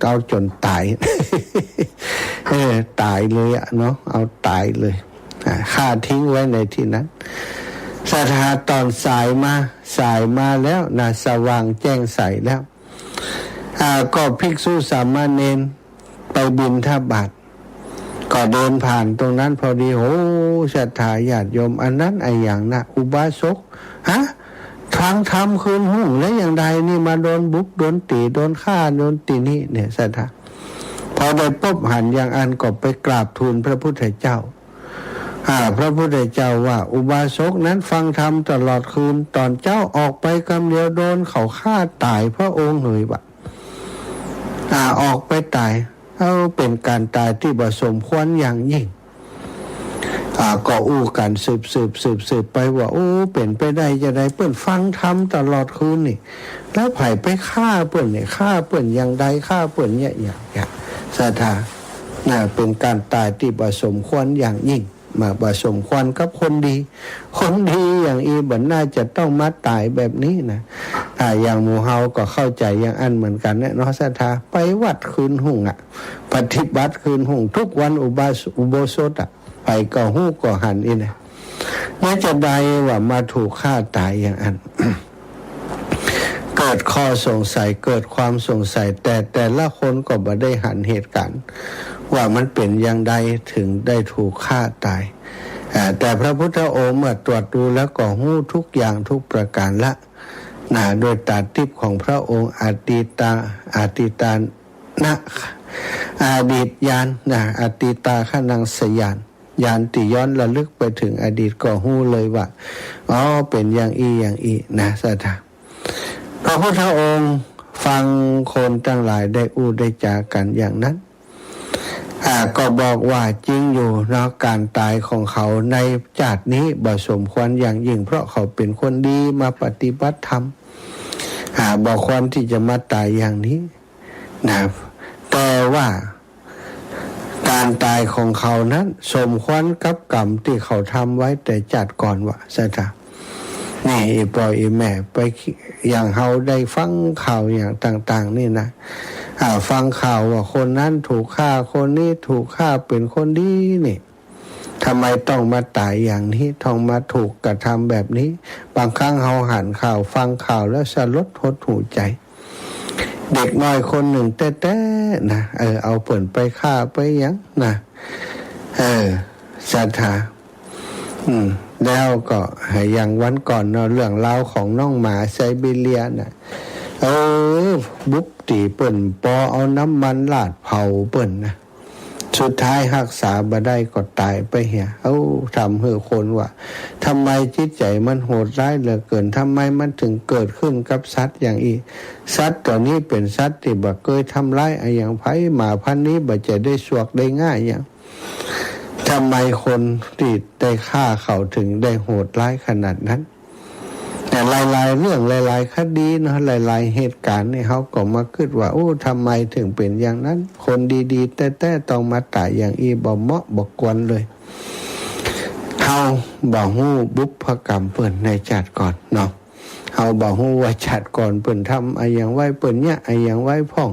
เอาจ๋นต๋าย เออ ต๋ายเลยอะเนาะ เอาต๋ายเลย อ่า ฆ่าทิ้งไว้ในตี้นั้น ศรัทธา ต๋อนสายมา สายมาแล้วน่ะ สว่างแจ้งใสแล้ว อ่า ก็ภิกษุสามเณรไปบิณฑบาต ก็เดินผ่านตรงนั้นพอดี โอ้ ศรัทธาญาติโยม อันนั้นอะหยังน่ะ อุบาสก ฮะ ฟังธรรมคืนรุ่งแล้วยังใดนี่ มาโดนบุบโดนตี๋ โดนฆ่า โดนตี้นี่เนี่ย ศรัทธา พอได้ปบหันอย่างอั้นก็ไปกราบทูลพระพุทธเจ้า อ่า พระพุทธเจ้าว่า อุบาสกนั้นฟังธรรมตลอดคืน ต๋อนเจ๊าออกไปกำเดียวโดนเขาฆ่าต๋าย พระองค์เหยว่า อ่า ออกไปต๋าย เอ้า เป๋นก๋านต๋ายตี้บ่สมควรอย่างยิ่ง อ่า ก็อู้กั๋นสืบๆ สืบๆ ไปว่า โอ้ เป๋นไปได้จาใด เปิ้นฟังธรรมตลอดคืนนี่ แล้วใผไปฆ่าเปิ้นนี่ ฆ่าเปิ้นอย่างใด ฆ่าเปิ้นเนี่ย อย่าง อย่าง ศรัทธา น่ะ เป๋นก๋านต๋ายตี้บ่สมควรอย่างยิ่ง มาบ่สมควรกับคนดี คนดีอย่างอี้บ่น่าจะต้องมาต๋ายแบบนี้น่ะ อ่า อย่างหมู่เฮาก็เข้าใจ๋อย่างอั้นเหมือนกั๋นแหละเนาะ ศรัทธา ไปวัดคืนรุ่งอะ ปฏิบัติคืนรุ่งทุกวัน อุบาส- อุโบสถอะ ใผก็ฮู้ก็หันอี้นะ แล้วจาใดว่ามาถูกฆ่าต๋ายอย่างอั้น เกิดข้อสงสัย เกิดความสงสัย แต่แต่ละคนก็บ่ได้หันเหตุก๋ารณ์ ว่ามันเป๋นอย่างใดถึงได้ถูกฆ่าต๋าย อ่า แต่พระพุทธองค์เมื่อตรวจดูแล้วก็ฮู้ทุกอย่างทุกประก๋ารละ นะ ด้วยต๋าติ๊บของพระองค์ อตีตา อตีตานะ อดีตญาณ นะ อตีตาคณังสญาณ ญาณตี้ย้อนระลึกไปเถิงอดีตก็ฮู้เลยว่า อ๋อ เป๋นอย่างอี้อย่างอี้นะ ศรัทธา พระพุทธองค์ฟังคนตังหลายได้อู้ได้จ๋ากั๋นอย่างนั้น อ่า ก็บอกว่าจริงอยู่เนาะ ก๋านต๋ายของเขาในจาตินี้บ่สมควรอย่างยิ่ง เพราะเขาเป๋นคนดีมาปฏิบัติธรรม อ่า บ่ควรตี้จะมาต๋ายอย่างนี้นะ แต่ว่าก๋านต๋ายของเขานั้นสมควรกับกรรมตี้เขาทำไว้แต่จาติก่อนว่า ศรัทธา นี่ อี่ป้ออี่แม่ ไป อย่างเฮาได้ฟังข่าวอย่างต่างๆ นี่นะ อ่า ฟังข่าวว่าคนนั้นถูกฆ่า คนนี้ถูกฆ่า เป๋นคนดีนี่ ทำไมต้องมาต๋ายอย่างนี้ ต้องมาถูกกระทำแบบนี้ บางครั้งเฮาหันข่าว ฟังข่าวแล้วสลดหดหู่ใจ๋ เด็กน้อยคนนึ่งแต๊ๆ นะ เออ เอาเปิ้นไปฆ่าไปหยังนะ เออ ศรัทธา อืม แล้วก็อย่างวันก่อนเนาะ เรื่องราวของน้องหมาไซบีเรียน่ะ เออ บุบตี๋เปิ้น ปอเอาน้ำมันราดเผาเปิ้นนะ สุดท้ายฮักษาบ่ได้ก็ต๋ายไปเหีย เอ้า ทำหื้อคนว่า ทำไมจิตใจ๋มันโหดร้ายเหลือเกิน ทำไมมันถึงเกิดขึ้นกับสัตว์อย่างอี้ สัตว์ตั๋วนี้เป๋นสัตว์ตี้บ่เกยทำร้ายอะหยังใผ หมาพันธุ์นี้บ่ใจ้ได้สวกได้ง่ายหยัง ทำไมคนตี้ได้ฆ่าเขาถึงได้โหดร้ายขนาดนั้น แต่หลายๆ เรื่อง หลายๆ คดีเนาะ หลายๆ เหตุก๋ารณ์นี่ เฮาก็มากึ๊ดว่า โอ้ ทำไมถึงเป๋นอย่างนั้น คนดีๆ แต๊ๆ ต้องมาต๋ายอย่างอี้ บ่เหมาะบ่ควรเลย เฮาบ่ฮู้บุพกรรมเปิ้นในจาติก่อนเนาะ เฮาบ่ฮู้ว่าจาติก่อนเปิ้นทำอะหยังไว้ เปิ้นเยียะอะหยังไว้พ่อง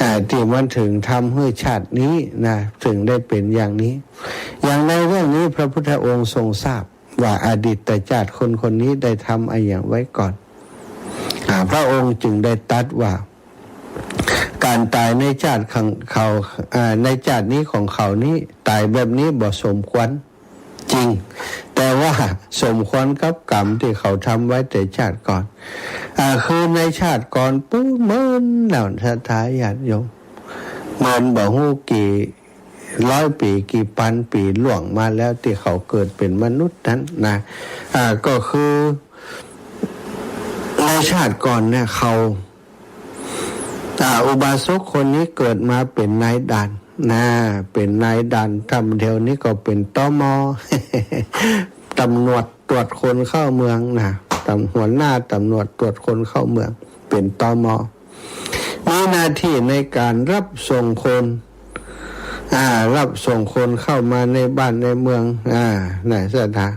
อ่า ตี้มันถึงทำหื้อจาตินี้นะ ถึงได้เป๋นอย่างนี้ อย่างในเรื่องนี้พระพุทธองค์ทรงทราบว่าอดีตจาติคนคนนี้ได้ทำอะหยังไว้ก่อน อ่า พระองค์จึงได้ตรัสว่า ก๋านต๋ายในจาติของเขา อ่า ในจาตินี้ของเขานี้ ต๋ายแบบนี้บ่สมควร จริง แต่ว่าสมควรกับกรรมตี้เขาทำไว้แต่จาติก่อน อ่า คือในจาติก่อนปู๊นเมินแล้ว ศรัทธาญาติโยม เมินบ่ฮู้กี่ร้อยปี๋ กี่ปันปี๋ล่วงมาแล้วตี้เขาเกิดเป๋นมนุษย์นั้นนะ อ่า ก็คือในจาติก่อนเนี่ยเขา อ่า อุบาสกคนนี้เกิดมาเป๋นนายด่านนะ เป๋นนายด่าน ถ้าเดี๋ยวนี้ก็เป๋น ตม. ตำรวจตรวจคนเข้าเมืองนะ ตำ หัวหน้าตำรวจตรวจคนเข้าเมือง เป๋น ตม. มีหน้าตี้ในก๋านรับส่งคน อ่า รับส่งคนเข้ามาในบ้านในเมือง อ่า นะ ศรัทธา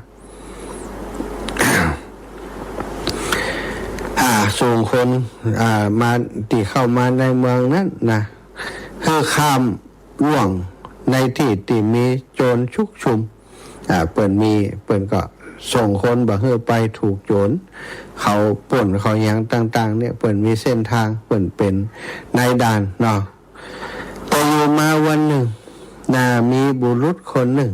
อ่า ส่งคน อ่า มา ตี้เข้ามาในเมืองนั้นนะ หื้อข้ามล่วงในตี้ตี้มีโจรชุกชุม อ่า เปิ้นมี เปิ้นก็ส่งคนบ่หื้อไปถูกโจร เขาปล้นเขาหยังต่างๆ เนี่ย เปิ้นมีเส้นตาง เปิ้นเป๋นนายด่านเนาะ แต่อยู่มาวันนึ่งนะ มีบุรุษคนนึ่ง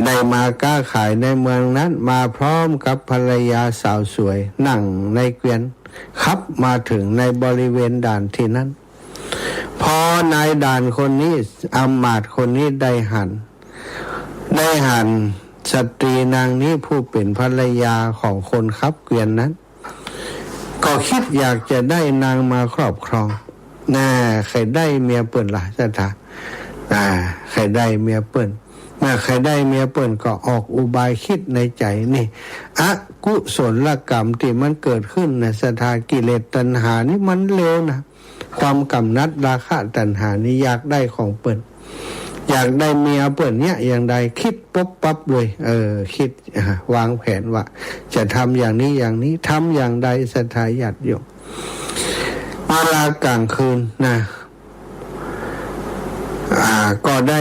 ได้มาก๊าขายในเมืองนั้น มาพร้อมกับภรรยาสาวสวย นั่งในเกวียน ขับมาเถิงในบริเวณด่านตี้นั้น พอนายด่านคนนี้ อำมาตย์คนนี้ได้หัน ได้หันสตรีนางนี้ผู้เป๋นภรรยาของคนขับเกวียนนั้น ก็กึ๊ดอยากจะได้นางมาครอบครอง น่า ใค่ได้เมียเปิ้นละ ศรัทธา อ่า ใค่ได้เมียเปิ้น เมื่อใค่ได้เมียเปิ้นก็ออกอุบายกึ๊ดในใจ๋นี่ อกุศลกรรมตี้มันเกิดขึ้นนะ ศรัทธา กิเลสตัณหานี่มันเร็วนะ ความกำหนัด ราคะตัณหานี่อยากได้ของเปิ้น อยากได้เมียเปิ้นเนี่ย อย่างใดกึ๊ดปุ๊บปั๊บเลย เออ กึ๊ด อ่า วางแผนว่าจะทำอย่างนี้อย่างนี้ ทำอย่างใด ศรัทธาญาติโยม เวลากลางคืนนะ อ่า ก็ได้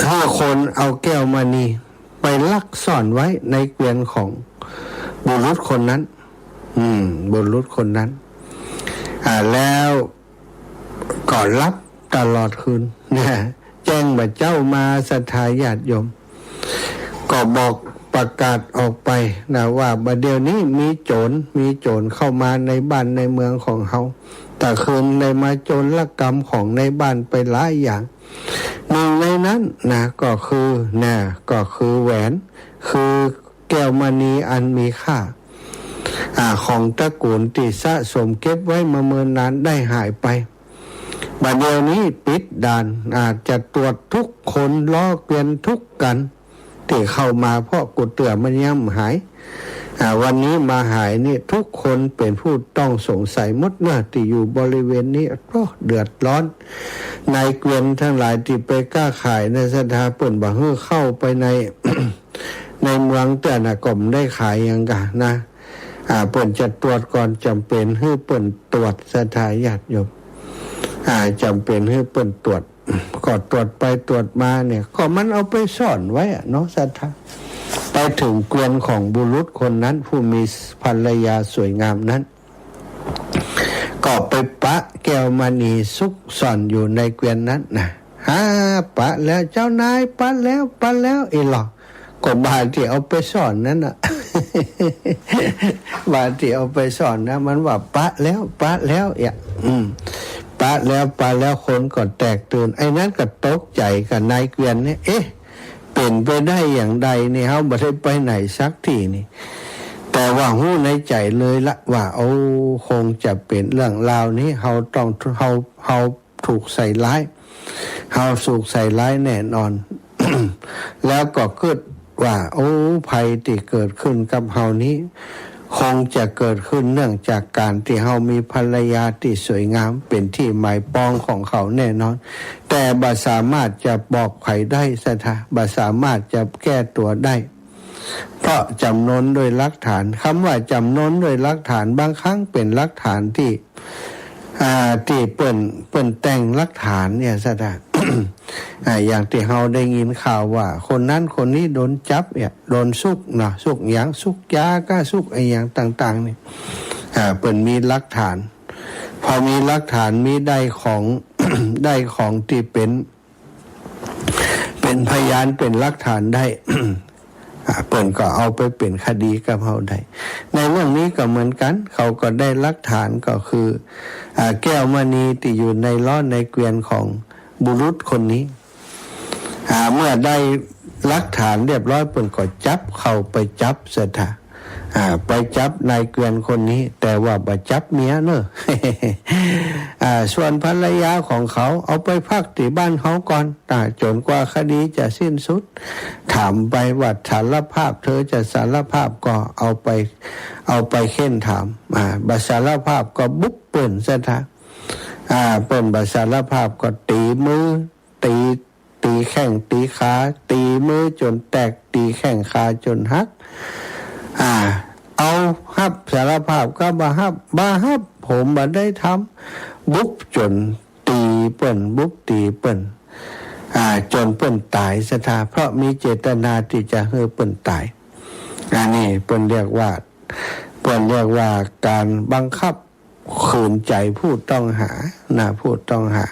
หื้อคนเอาแก้วมณีไปลักซ่อนไว้ในเกวียนของบุรุษคนนั้น อืม บุรุษคนนั้น อ่า แล้วก็หลับตลอดคืนนะ แจ้งบ่าเจ๊ามา ศรัทธาญาติโยม ก็บอกประกาศออกไปนะ ว่าบ่าเดี่ยวนี้มีโจร มีโจรเข้ามาในบ้านในเมืองของเฮา ตะคืนได้มาโจรลักกำของในบ้านไปหลายอย่าง นึ่งในนั้นนะ ก็คือ นะ ก็คือแหวน คือแก้วมณีอันมีค่า อ่า ของตระกูลตี้สะสมเก็บไว้มาเมินนานได้หายไป บ่าเดี่ยวนี้ปิดด่าน อาจจะตรวจทุกคน ล้อเกวียนทุกคัน ตี้เข้ามา เพราะกูเตื้อมันยังบ่หาย อ่า วันนี้มาหายนี่ ทุกคนเป๋นผู้ต้องสงสัยหมดเนาะ ตี้อยู่บริเวณนี้ โอ้ เดือดร้อน นายเกวียนตังหลายตี้ไปก๊าขายนะศรัทธา เปิ้นบ่หื้อเข้าไปใน ในเมืองเตื้อนะ ก็บ่ได้ขายหยังกั๋นนะ อ่า เปิ้นจะตรวจก่อน จ๋ำเป๋นหื้อเปิ้นตรวจศรัทธาญาติโยม อ่า จ๋ำเป๋นหื้อเปิ้นตรวจ ก็ตรวจไปตรวจมาเนี่ย ก็มันเอาไปซ่อนไว้อะเนาะศรัทธา ไปเถิงเกวียนของบุรุษคนนั้น ผู้มีภรรยาสวยงามนั้น ก็ไปปะแก้วมณีซุกซ่อนอยู่ในเกวียนนั้นนะ หา ปะแล้วเจ้านาย ปะแล้ว ปะแล้ว อีหลอ ก็บ่าตี้เอาไปซ่อนนั้นน่ะ บ่าตี้เอาไปซ่อนนะ มันว่าปะแล้ว ปะแล้ว เอียะ อืม ปะแล้ว ปะแล้ว คนก็แตกตื่น ไอ้นั้นก็ตกใจ๋กับนายเกวียนเนี่ย เอ๊ะ เป๋นไปได้อย่างใดนี่ เฮาบ่ได้ไปไหนสักทีนี่ แต่ว่าฮู้ในใจ๋เลยละว่า โอ้ คงจะเป๋นเรื่องราวนี้ เฮาต้อง เฮา เฮาถูกใส่ร้าย เฮาถูกใส่ร้ายแน่นอน แล้วก็กึ๊ดว่า โอ้ ภัยตี้เกิดขึ้นกับเฮานี้ คงจะเกิดขึ้นเนื่องจากก๋านตี้เฮามีภรรยาตี้สวยงามเป๋นตี้หมายปองของเขาแน่นอน แต่บ่สามารถจะบอกใผได้ศรัทธา บ่สามารถจะแก้ตั๋วได้ เพราะจ๋ำนนด้วยหลักฐาน กำว่าจ๋ำนนด้วยหลักฐาน บางครั้งเป๋นหลักฐานตี้ อ่า ตี้เปิ้น เปิ้นแต่งหลักฐานเนี่ยศรัทธา อ่า อย่างตี้เฮาได้ยินข่าวว่า คนนั้นคนนี้โดนจับเนี่ย โดนซุกเนาะ ซุกหยัง ซุกยาก้า ซุกอะหยังต่างๆ นี่ อ่า เปิ้นมีหลักฐาน พอมีหลักฐาน มีได้ของ ได้ของตี้เป๋น เป๋นพยาน เป๋นหลักฐานได้ อ่า เปิ้นก็เอาไปเป๋นคดีกับเฮาได้ ในเรื่องนี้ก็เหมือนกั๋น เขาก็ได้หลักฐานก็คือ อ่า แก้วมณีตี้อยู่ในล้อในเกวียนของบุรุษคนนี้ อ่า เมื่อได้หลักฐานเรียบร้อย เปิ้นก็จับ เข้าไปจับศรัทธา อ่า ไปจับนายเกวียนคนนี้ แต่ว่าบ่จับเมียเนอะ อ่า ส่วนภรรยาของเขาเอาไปพักตี้บ้านเขาก่อน อ่า จ๋นกว่าคดีจะสิ้นสุด ถามไปว่าสารภาพ เธอจะสารภาพก็เอาไป เอาไปเค้นถาม อ่า บ่สารภาพก็บุกเปิ้นศรัทธา อ่า เปิ้นบ่สารภาพก็ตี๋มือ ตี๋ ตี๋แข้ง ตี๋ขา ตี๋มือจ๋นแตก ตี๋แข้งขาจ๋นหัก อ่า เอาฮับสารภาพก็บ่ฮับ บ่ฮับ ผมบ่ได้ทำ บุกจ๋นตี๋เปิ้น บุกตี๋เปิ้น อ่า จ๋นเปิ้นต๋ายศรัทธา เพราะมีเจตนาตี้จะหื้อเปิ้นต๋าย อันนี้เปิ้นเรียกว่า เปิ้นเรียกว่าก๋านบังคับ ขืนใจ๋ผู้ต้องหานะ ผู้ต้องหา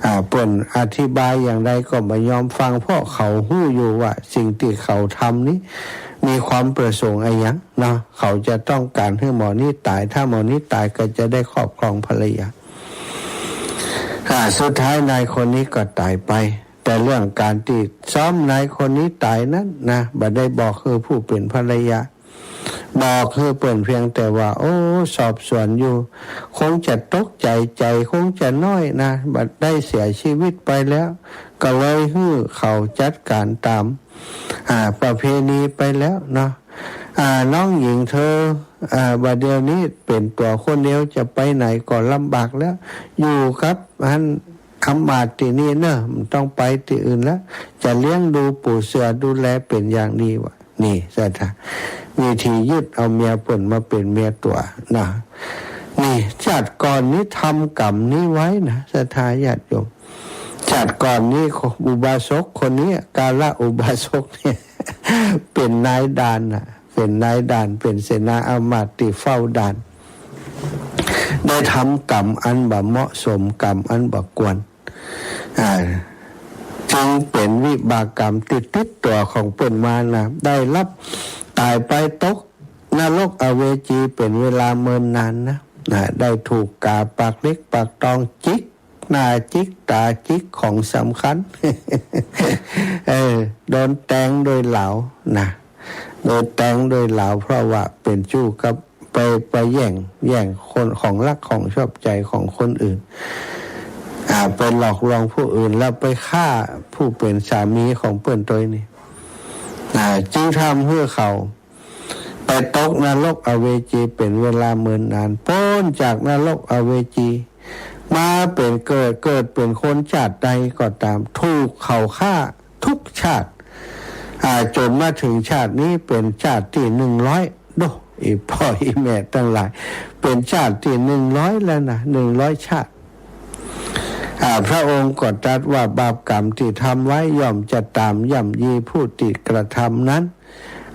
อ่า เปิ้นอธิบายอย่างใดก็บ่ยอมฟัง เพราะเขาฮู้อยู่ว่าสิ่งตี้เขาทำนี้มีความประสงค์อะหยังเนาะ เขาจะต้องก๋านหื้อหมอนี้ต๋าย ถ้าหมอนี้ต๋ายก็จะได้ครอบครองภรรยา อ่า สุดท้ายนายคนนี้ก็ต๋ายไป แต่เรื่องก๋านตี้ซ้อมนายคนนี้ต๋ายนั้นนะ บ่ได้บอกหื้อผู้เป๋นภรรยา บอกหื้อเปิ้นเพียงแต่ว่า โอ้ สอบสวนอยู่ คงจะตกใจ๋ ใจ๋คงจะน้อยนะ บ่ได้เสียชีวิตไปแล้ว ก็เลยหื้อเขาจัดก๋านต๋าม อ่า ประเพณีไปแล้วเนาะ อ่า น้องหญิงเธอ อ่า บ่าเดี่ยวนี้เป๋นตั๋วคนเดียว จะไปไหนก็ลำบากแล้ว อยู่กับอันอำมาตย์ตี้นี่เนาะ บ่ต้องไปตี้อื่นแล้ว จะเลี้ยงดูปู๋เสือดูแลเป๋นอย่างดี ว่า นี่ศรัทธา วิธียึดเอาเมียเปิ้นมาเป๋นเมียตั๋วนะ นี่ ชาติก่อนนี้ทำกรรมนี้ไว้นะ ศรัทธาญาติโยม ชาติก่อนนี้อุบาสกคนนี้ กาละอุบาสกเนี่ย เป๋นนายด่านน่ะ เป๋นนายด่าน เป๋นเสนาอำมาตย์ตี้เฝ้าด่าน ได้ทำกรรมอันบ่เหมาะสม กรรมอันบ่ควร อ่า จึงเป๋นวิบากกรรมตี้ติดตั๋วของเปิ้นมานะ ได้รับต๋ายไปตกนรกอเวจีเป๋นเวลาเมินนานนะ นะ ได้ถูกก๋าปากเหล็กปากตองจิกหน้าจิกต๋าจิกของสำคัญ เออ โดนแตงโดยเหลานะ โดนแตงโดยเหลา เพราะว่าเป๋นชู้กับ ไป ไปแย่ง แย่งคน ของรักของชอบใจ๋ของคนอื่น อ่า ไปหลอกลวงผู้อื่น แล้วไปฆ่าผู้เป๋นสามีของเปิ้นตวยนี่ อ่า จึงทำหื้อเขาไปตกนรกอเวจีเป๋นเวลาเมินนาน ป๊นจากนรกอเวจี มาเป๋นเกิด เกิดเป๋นคนจาติใดก็ต๋าม ถูกเขาฆ่าทุกชาติ อ่า จ๋นมาเถิงชาตินี้เป๋นชาติตี้หนึ่งร้อย โด้ อี่ป้ออี่แม่ตังหลาย เป๋นชาติตี้หนึ่งร้อยแล้วนะ หนึ่งร้อยชาติ อ่า พระองค์ก็ตรัสว่า บาปกรรมตี้ทำไว้ย่อมจะต๋ามย่ำยีผู้ตี้กระทำนั้น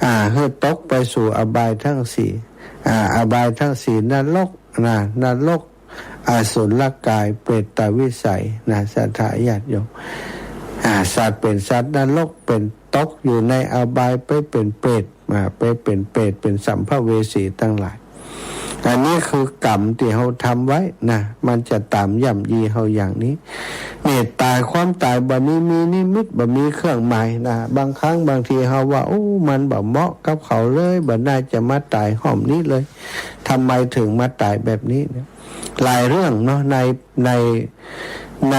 อ่า หื้อตกไปสู่อบายทั้งสี่ อ่า อบายทั้งสี่ นรกนะ นรก อสุรกาย เปรตวิสัยนะ ศรัทธาญาติโยม อ่า สัตว์เป๋นสัตว์นรก เป๋นตกอยู่ในอบาย ไปเป๋นเปรต อ่า ไปเป๋นเปรต เป๋นสัมภเวสีตังหลาย อันนี้คือกรรมตี้เฮาทำไว้นะ มันจะต๋ามย่ำยีเฮาอย่างนี้ นี่ต๋าย ความต๋ายบ่านี้มีนิมิต บ่มีเครื่องหมายนะ บางครั้งบางทีเฮาว่า โอ้ มันบ่เหมาะกับเขาเลย บ่น่าจะมาต๋ายฮ่อมนี้เลย ทำไมถึงมาต๋ายแบบนี้เนี่ย หลายเรื่องเนาะ ใน ใน ใน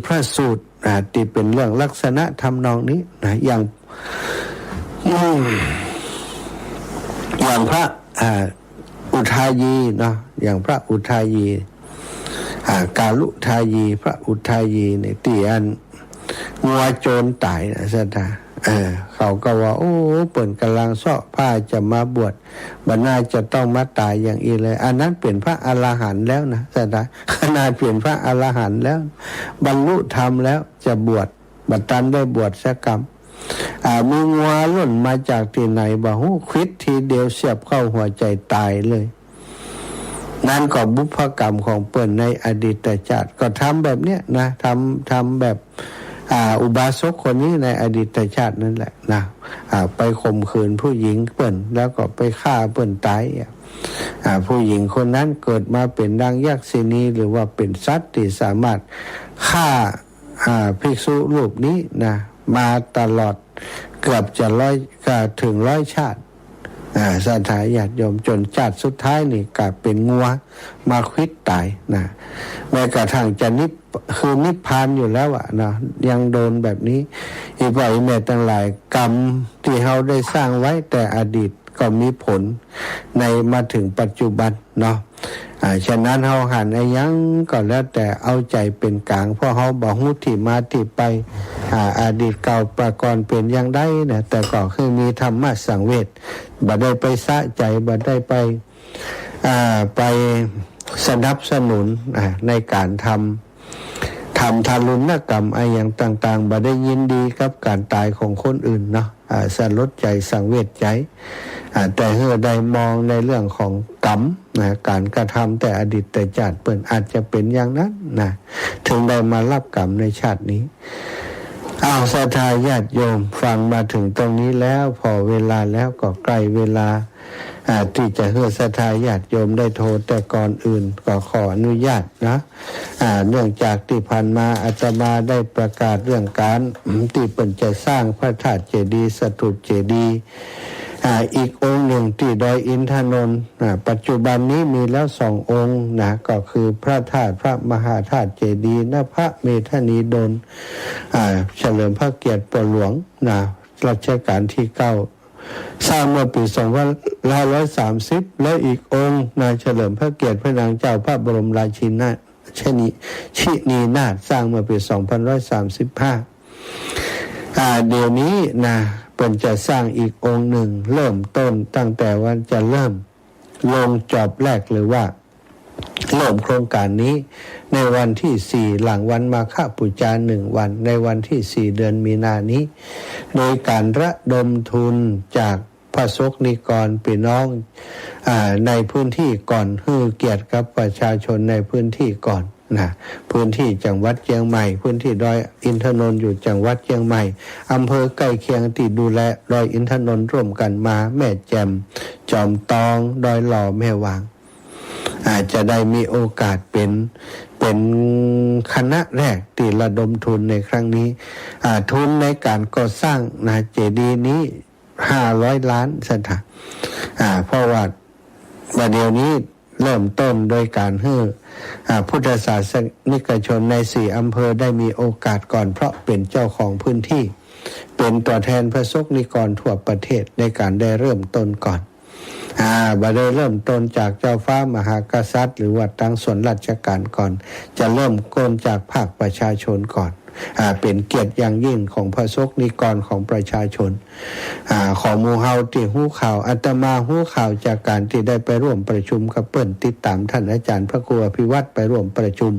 พระสูตร อ่า ตี้เป๋นเรื่องลักษณะทำนองนี้นะ อย่าง อืม อย่างพระ อ่า อุทายีเนาะ อย่างพระอุทายี อ่า กาลุทายี พระอุทายีนี่ ตี้อันงัวโจรต๋ายนะ ศรัทธา เออ เขาก็ว่า โอ้ เปิ้นก่ำลังเซาะผ้าจะมาบวช บ่น่าจะต้องมาต๋ายอย่างอี้เลย อันนั้นเป๋นพระอรหันต์แล้วนะ ศรัทธา ขนาดเป๋นพระอรหันต์แล้ว บรรลุธรรมแล้ว จะบวช บ่ตันได้บวชสักกำ อ่า มีงัวล่นมาจากตี้ไหนบ่ฮู้ ขวิดทีเดียวเสียบเข้าหัวใจ๋ต๋ายเลย นั้นก็บุพกรรมของเปิ้นในอดีตชาติ ก็ทำแบบเนี้ยนะ ทำ ทำแบบ อ่า อุบาสกคนนี้ในอดีตชาตินั่นแหละนะ อ่า ไปข่มขืนผู้หญิงเปิ้น แล้วก็ไปฆ่าเปิ้นต๋าย อ่า ผู้หญิงคนนั้นเกิดมาเป๋นดังยักษิณี หรือว่าเป๋นสัตว์ตี้สามารถฆ่า อ่า ภิกษุรูปนี้นะ มาตลอดเกือบจะร้อย ก็เถิงร้อยชาติ อ่า ศรัทธาญาติโยม จ๋นชาติสุดท้ายนี่ก๋ายเป๋นงัวมาขวิดต๋ายนะ แม้กระทั่งจะนิพ คือนิพพานอยู่แล้วอะนะ ยังโดนแบบนี้ อี่ป้ออี่แม่ตังหลาย กรรมตี้เฮาได้สร้างไว้แต่อดีตก็มีผลใน มาเถิงปัจจุบันเนาะ อ่า ฉะนั้นเฮาหันอะหยังก็แล้วแต่เอาใจ๋เป๋นก๋าง เพราะเฮาบ่ฮู้ตี้มาตี้ไป อ่า อดีตเก่าปะก่อนเป๋นอย่างใดนะ แต่ก็คือมีธรรมสังเวช บ่ได้ไปสะใจ๋ บ่ได้ไป อ่า ไปสนับสนุน อ่า ในก๋านทำ ทำทารุณกรรมอะหยังต่างๆ บ่ได้ยินดีกับก๋านต๋ายของคนอื่นเนาะ อ่า สลดใจ๋สังเวชใจ๋ อ่า แต่หื้อได้มองในเรื่องของกรรมนะ ก๋านกระทำแต่อดีตชาติเปิ้นอาจจะเป๋นอย่างนั้นนะ เถิงได้มารับกรรมในชาตินี้ อ้าว ศรัทธาญาติโยม ฟังมาเถิงตรงนี้แล้ว ผ่อเวลาแล้วก็ใก้เวลา อ่า ตี้จะหื้อศรัทธาญาติโยมได้โทร แต่ก่อนอื่นก็ขออนุญาตนะ อ่า เนื่องจากตี้ผ่านมาอาตมาได้ประกาศเรื่องก๋าน ตี้เปิ้นจะสร้างพระธาตุเจดีย์ สถูปเจดีย์ อ่า อีกองค์นึ่งตี้ดอยอินทนนท์ อ่า ปัจจุบันนี้มีแล้วสององค์นะ ก็คือพระธาตุ พระมหาธาตุเจดีย์ ณ พระเมธานีดล อ่า เฉลิมพระเกียรติปั๋วหลวงนะ รัชกาลตี้เก้า สร้างเมื่อปี๋สองพันห้าร้อยสามสิบ และอีกองค์นะ เฉลิมพระเกียรติพระนางเจ้าพระบรมราชินีนาถ ชนี ชินีนาถ สร้างเมื่อปี๋สองพันร้อยสามสิบห้า อ่า เดี๋ยวนี้นะ เปิ้นจะสร้างอีกองค์นึ่ง เริ่มต้นตั้งแต่วันจะเริ่มลงจอบแรก หรือว่า เริ่มโครงก๋านนี้ในวันตี้สี่ หลังวันมาฆบูชาหนึ่งวัน ในวันตี้สี่ เดือนมีนานี้ โดยก๋านระดมทุนจากพระสงฆ์นิกร ปี้น้อง อ่า ในพื้นตี้ก่อน หื้อเกียรติกับประชาชนในพื้นตี้ก่อนนะ พื้นตี้จังหวัดเจียงใหม่ พื้นตี้ดอยอินทนนท์อยู่จังหวัดเจียงใหม่ อำเภอใก้เคียงตี้ดูแลดอยอินทนนท์ร่วมกั๋นมา แม่แจ่ม จอมตอง ดอยหล่อ แม่หวาง อ่า จะได้มีโอกาสเป๋น เป๋นคณะแรกตี้ระดมทุนในครั้งนี้ อ่า ทุนในก๋านก่อสร้างนะ เจดีย์นี้ ห้าร้อยล้าน ศรัทธา อ่า เพราะว่า บ่าเดี่ยวนี้ เริ่มต้นโดยก๋านหื้อ อ่า พุทธศาสนิกชนในสี่อำเภอได้มีโอกาสก่อน เพราะเป๋นเจ้าของพื้นที่ เป๋นตั๋วแทนพระสงฆ์นิกรทั่วประเทศในก๋านได้เริ่มต้นก่อน อ่า บ่ได้เริ่มต้นจากเจ้าฟ้ามหากษัตริย์ หรือว่าตางส่วนราชก๋านก่อน จะเริ่มต้นจากภาคประชาชนก่อน อ่า เป๋นเกียรติอย่างยิ่งของพระสงฆ์นิกรของประชาชน อ่า ของหมู่เฮาตี้ฮู้ข่าว อาตมาฮู้ข่าวจากก๋านตี้ได้ไปร่วมประชุมกับเปิ้น ติดต๋ามต้านอาจ๋ารย์พระครูอภิวัฒน์ไปร่วมประชุม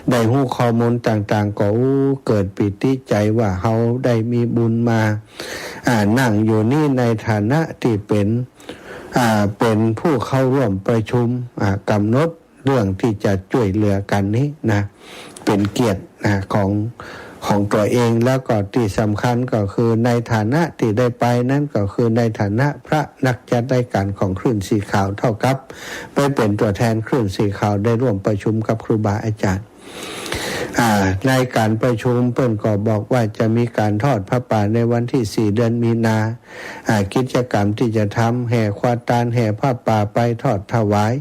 ได้ฮู้ข้อมูลต่างๆ ก็ อู้ เกิดปีติใจ๋ว่าเฮาได้มีบุญมา อ่า นั่งอยู่นี้ในฐานะตี้เป๋น อ่า เป๋นผู้เข้าร่วมประชุม อ่า กำหนดเรื่องตี้จะจ้วยเหลือกั๋นนี้นะ เป๋นเกียรตินะ ของ ของตั๋วเอง แล้วก็ตี้สำคัญก็คือในฐานะตี้ได้ไปนั้นก็คือในฐานะพระนักจัดรายก๋านของคลื่นสีขาว เต้ากับไปเป๋นตั๋วแทนคลื่นสีขาวได้ร่วมประชุมกับครูบาอาจ๋ารย์ อ่า ในก๋านประชุมเปิ้นก็บอกว่าจะมีก๋านทอดผ้าป่าในวันตี้สี่ เดือนมีนา อ่า กิจกรรมตี้จะทำ แห่ควาตาน แห่ผ้าป่าไปทอดถวาย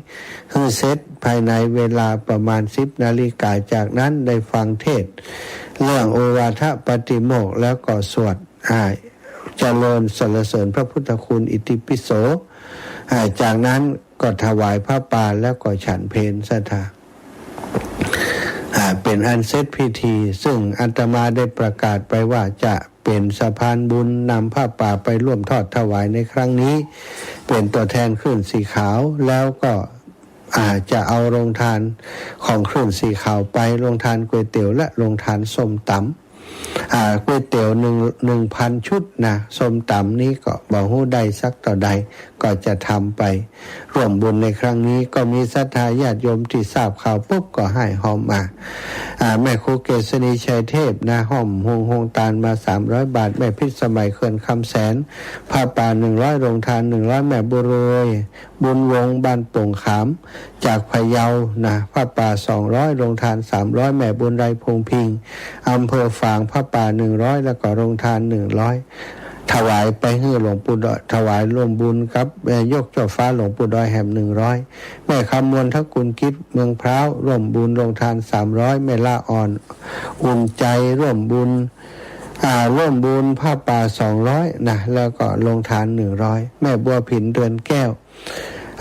หื้อเสร็จภายในเวลาประมาณสิบนาฬิกา จากนั้นได้ฟังเทศน์เรื่องโอวาทปาติโมกข์ แล้วก็สวด อ่า เจริญสรรเสริญพระพุทธคุณอิติปิโส อ่า จากนั้นก็ถวายผ้าป่าแล้วก็ฉันเพล ศรัทธา อ่า เป๋นอันเสร็จพิธี ซึ่งอาตมาได้ประกาศไปว่าจะเป๋นสะพานบุญนำผ้าป่าไปร่วมทอดถวายในครั้งนี้ เป๋นตั๋วแทนคลื่นสีขาว แล้วก็ อ่า จะเอาโรงทานของคลื่นสีขาวไป โรงทานก๋วยเตี๋ยวและโรงทานส้มต๋ำ อ่า ก๋วยเตี๋ยวหนึ่ง หนึ่งพันชุดนะ ส้มต๋ำนี้ก็บ่ฮู้ได้สักเต้าใด ก็จะทำไปร่วมบุญในครั้งนี้ ก็มีศรัทธาญาติโยมตี้ทราบข่าวปุ๊บก็ฮ้ายฮอมมา อ่า แม่ครูเกษณีชัยเทพนะ ฮ่อมฮวงโฮงตานมาสามร้อยบาท แม่พิสมัยเขื่อนคำแสน ผ้าป่าหนึ่งร้อย โรงทานหนึ่งร้อย แม่บุญรวย บุญวงศ์บ้านโป่งขาม จากพะเยานะ ผ้าป่าสองร้อย โรงทานสามร้อย แม่บุญไรพงษ์พิงค์ อำเภอฝาง ผ้าป่าหนึ่งร้อย แล้วก็โรงทานหนึ่งร้อย ถวายไปหื้อหลวงปู่ดอย ถวายร่วมบุญกับ เอ่อ ยกเจ้าฟ้าหลวงปู่ดอยแหมหนึ่งร้อย แม่คำมวลทกุลกิจเมืองพร้าว ร่วมบุญโรงทานสามร้อย แม่ละอ่อนอุ่นใจร่วมบุญ อ่า ร่วมบุญผ้าป่าสองร้อยนะ แล้วก็โรงทานหนึ่งร้อย แม่บัวผินเดือนแก้ว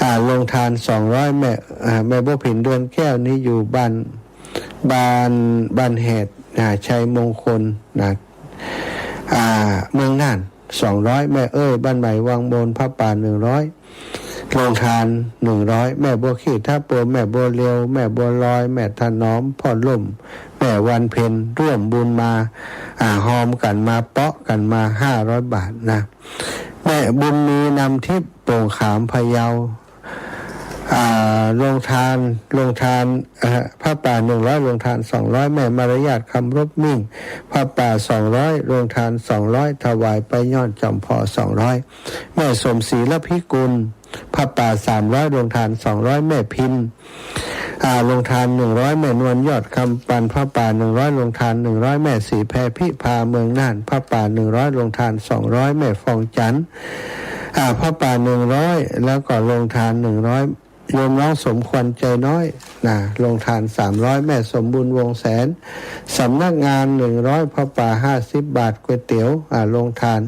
อ่า โรงทานสองร้อย แม่ อ่า แม่บัวผินเดือนแก้วนี้อยู่บ้าน บ้าน บ้านแหด อ่า ชัยมงคลนะ อ่า เมืองน่าน สองร้อย แม่เอ้ย บ้านใหม่วังโบน ผ้าป่าหนึ่งร้อย โรงทานหนึ่งร้อย แม่บัวขี้ทะโป แม่บัวเรียว แม่บัวลอย แม่ถนอม พ่อล่ม แม่วันเพ็ญ ร่วมบุญมา อ่า ฮอมกั๋นมา เปาะกั๋นมา ห้าร้อยบาทนะ แม่บุญมีนำทิพย์ โป่งขาม พะเยา อ่า โรงทาน โรงทาน เอ่อ ผ้าป่าหนึ่งร้อย โรงทานสองร้อย แม่มารยาท คำรบมิ่ง ผ้าป่าสองร้อย โรงทานสองร้อย ถวายไปยอดจอมพอสองร้อย แม่สมศรี ละพิกุล ผ้าป่าสามร้อย โรงทานสองร้อย แม่พิน อ่า โรงทานหนึ่งร้อย แม่นวล ยอดคำปัน ผ้าป่าหนึ่งร้อย โรงทานหนึ่งร้อย แม่ศรีแพร พิพา เมืองน่าน ผ้าป่าหนึ่งร้อย โรงทานสองร้อย แม่ฟองจันทร์ อ่า ผ้าป่าหนึ่งร้อย แล้วก็โรงทานหนึ่งร้อย โยมน้องสมควรใจน้อยนะ โรงทานสามร้อย แม่สมบูรณ์วงแสน สำนักงานหนึ่งร้อย ผ้าป่าห้าสิบบาท ก๋วยเตี๋ยว อ่า โรงทาน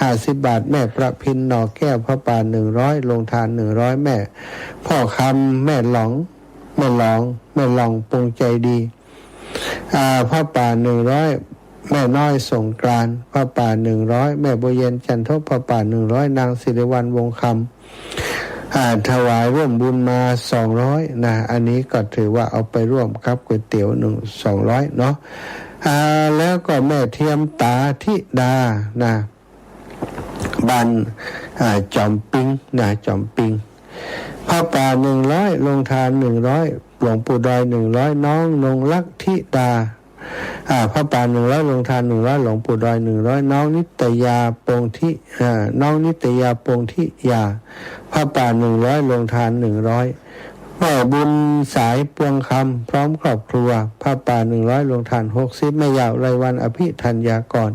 ห้าสิบบาท แม่ประพิน หน่อแก้ว ผ้าป่าหนึ่งร้อย โรงทานหนึ่งร้อย แม่พ่อคำ แม่หลอง แม่หลอง แม่หลอง ปงใจดี อ่า ผ้าป่าหนึ่งร้อย แม่น้อยสงกรานต์ ผ้าป่าหนึ่งร้อย แม่บัวเย็น จันทบ ผ้าป่าหนึ่งร้อย นางสิริวัลย์ วงศ์คำ อ่า ถวายร่วมบุญมาสองร้อยนะ อันนี้ก็ถือว่าเอาไปร่วมกับก๋วยเตี๋ยวหนึ่ง สองร้อยเนาะ อ่า แล้วก็แม่เทียมต๋าธิดานะ บ้าน อ่า จอมปิงนะ จอมปิง ผ้าป่าหนึ่งร้อย โรงทานหนึ่งร้อย หลวงปู่ดอยหนึ่งร้อย น้องนงรักธิดา อ่า ผ้าป่าหนึ่งร้อย โรงทานหนึ่งร้อย หลวงปู่ดอยหนึ่งร้อย น้องนิตยา ปงธิ อ่า น้องนิตยา ปงธิยา ผ้าป่าหนึ่งร้อย โรงทานหนึ่งร้อย แม่บุญสายปวงคำพร้อมครอบครัว ผ้าป่าหนึ่งร้อย โรงทานหกสิบ แม่ยาวไลวันอภิธัญญากร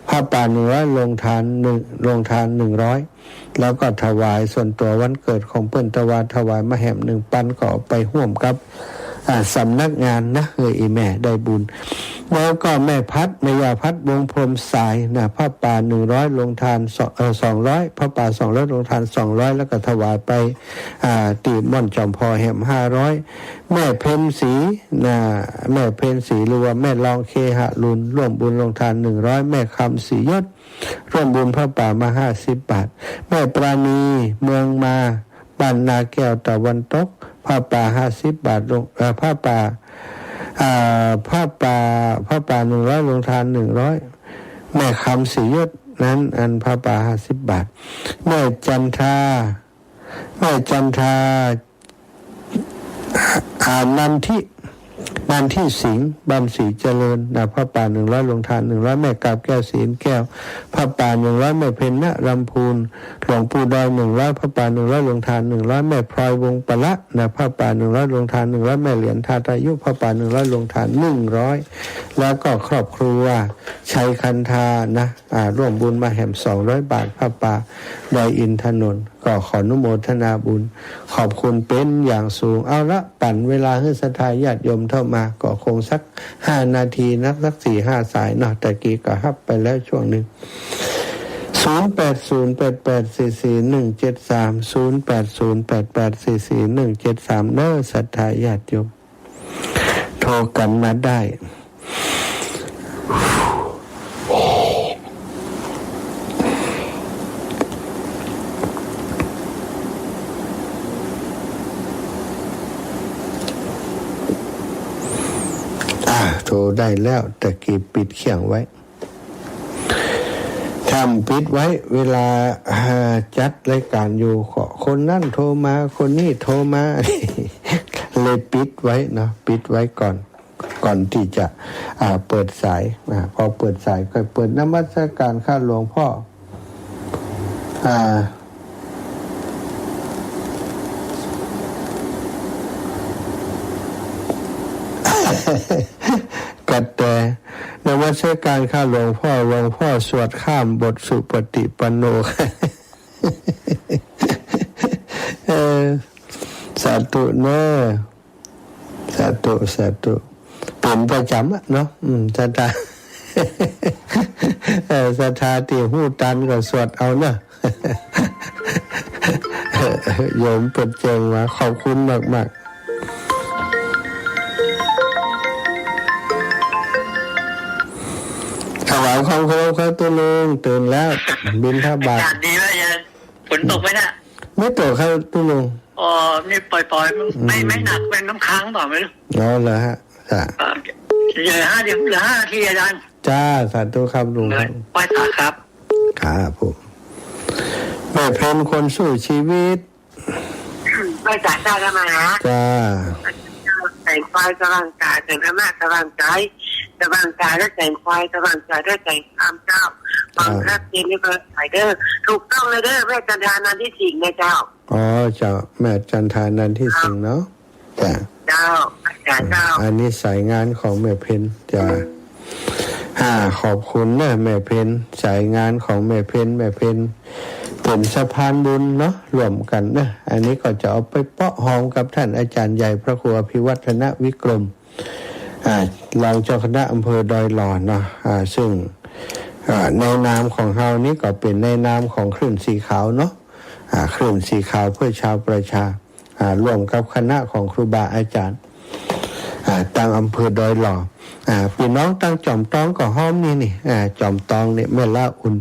ผ้าป่าหนึ่งร้อย โรงทานหนึ่ง โรงทานหนึ่งร้อย แล้วก็ถวายส่วนตั๋ววันเกิดของเปิ้น ตะวาถวายมาแหมหนึ่งปัน ก็เอาไปฮ่วมกับ อ่า สำนักงานนะ เออ อีแม่ได้บุญ แล้วก็แม่พัด แม่ยาพัดวงพรหมสายนะ ผ้าป่าหนึ่งร้อย โรงทานสอง เอ่อ สองร้อย ผ้าป่าสองร้อย โรงทานสองร้อย แล้วก็ถวายไป อ่า ตี้ม่อนจอมพอแหมห้าร้อย แม่เพ็ญศรีนะ แม่เพ็ญศรี หรือว่าแม่รองเคหลุน ร่วมบุญโรงทานหนึ่งร้อย แม่คำศรียศ ร่วมบุญผ้าป่ามาห้าสิบบาท แม่ปราณี เมืองมา บ้านนาแก้วตะวันตก ผ้าป่าห้าสิบบาท ลง เอ่อ ผ้าป่า อ่า ผ้าป่า ผ้าป่าหนึ่งร้อย โรงทานหนึ่งร้อย แม่คำศรียศนั้น อันผ้าป่าห้าสิบบาท แม่จันทรา แม่จันทรา อ่า นันทิ นันทิสิงห์ บ้านศรีเจริญนะ ผ้าป่าหนึ่งร้อย โรงทานหนึ่งร้อย แม่กาบแก้ว ศีลแก้ว ผ้าป่าหนึ่งร้อย แม่เพ็ญณลำพูน หลวงปู่ดอยหนึ่งร้อย ผ้าป่าหนึ่งร้อย โรงทานหนึ่งร้อย แม่พลอยวงศ์ปละนะ ผ้าป่าหนึ่งร้อย โรงทานหนึ่งร้อย แม่เหรียญทาตายุ ผ้าป่าหนึ่งร้อย โรงทานหนึ่งร้อย แล้วก็ครอบครัวชัยคันธานะ อ่า ร่วมบุญมาแหมสองร้อยบาท ผ้าป่าดอยอินทนนท์ ก็ขออนุโมทนาบุญ ขอบคุณเป๋นอย่างสูง เอาละ ปั๋นเวลาหื้อศรัทธาญาติโยมเข้ามา ก็คงสักห้านาทีนะ สักสี่ห้าสายเนาะ ตะกี้ก็ฮับไปแล้วช่วงหนึ่ง ศูนย์แปดศูนย์แปดแปดสี่สี่หนึ่งเจ็ดสาม ศูนย์แปดศูนย์แปดแปดสี่สี่หนึ่งเจ็ดสาม เน้อ ศรัทธาญาติโยม โทรกั๋นมาได้ อ่า โทรได้แล้ว ตะกี้ปิดเครื่องไว้ ถ้าปิดไว้ เวลา อ่า จัดรายการอยู่ ก็คนนั้นโทรมา คนนี้โทรมา เลยปิดไว้เนาะ ปิดไว้ก่อน ก่อนตี้จะ อ่า เปิดสาย อ่า พอเปิดสายก็เปิด นมัสการค่ะหลวงพ่อ อ่า กระแต นมัสการค่ะหลวงพ่อ หลวงพ่อสวดข้ามบทสุปฏิปันโน เออ สาธุเน้อ สาธุ สาธุ เป๋นประจ๋ำอะเนาะ อืม ศรัทธา เออ ศรัทธาตี้ฮู้ตันก็สวดเอาเนาะ โยมเปิดแจ้งมา ขอบคุณมากๆ ถวายความเคารพครับตุ๊ลุง ตื่นแล้ว บิณฑบาต อากาศดีแล้วยัง ฝนตกไหมน่ะ ไม่ตกครับตุ๊ลุง อ๋อ นี่ปล่อยๆ ไม่ อืม ไม่หนัก เป็นน้ำค้างเปล่าไม่รู้ อ๋อ เหรอฮะ จ้ะ อ่า เหลือห้า เหลือห้านาทีอาจารย์ จ้า สาธุครับลุงครับ ไหว้สาครับ ครับผม แม่เพ็ญคนสู้ชีวิต ไหว้สาเจ้าแล้วมานะ จ้า แสงควายสว่างกาย แสงธรรมะสว่างใจ สว่างกายด้วยแสงควาย สว่างใจด้วยแสงธรรมเจ้า อ่า ความรักเย็นนี้ก็ใส่เด้อ ถูกต้องเลยเด้อ แม่จันทรานันทิสิงห์นะเจ้า อ๋อ เจ้า แม่จันทรานันทิสิงห์เนาะ จ้ะ เจ้า อาจารย์เจ้า อันนี้สายงานของแม่เพ็ญ จ้ะ อ่า ขอบคุณเนอะแม่เพ็ญ สายงานของแม่เพ็ญ แม่เพ็ญเป๋นสะพานบุญเนาะ ร่วมกั๋นเนอะ อันนี้ก็จะเอาไปเปาะฮอมกับท่านอาจารย์ใหญ่พระครูอภิวัฒนวิกรม อ่า รองเจ้าคณะอำเภอดอยหล่อเนาะ อ่า ซึ่ง อ่า ในนามของเฮานี้ก็เป๋นในนามของคลื่นสีขาวเนาะ อ่า คลื่นสีขาวเพื่อชาวประชา อ่า ร่วมกับคณะของครูบาอาจารย์ อ่า ตางอำเภอดอยหล่อ อ่า ปี้น้องตางจอมตองก็ฮอมนี่นี่ อ่า จอมตองนี่ แม่ละอุ่น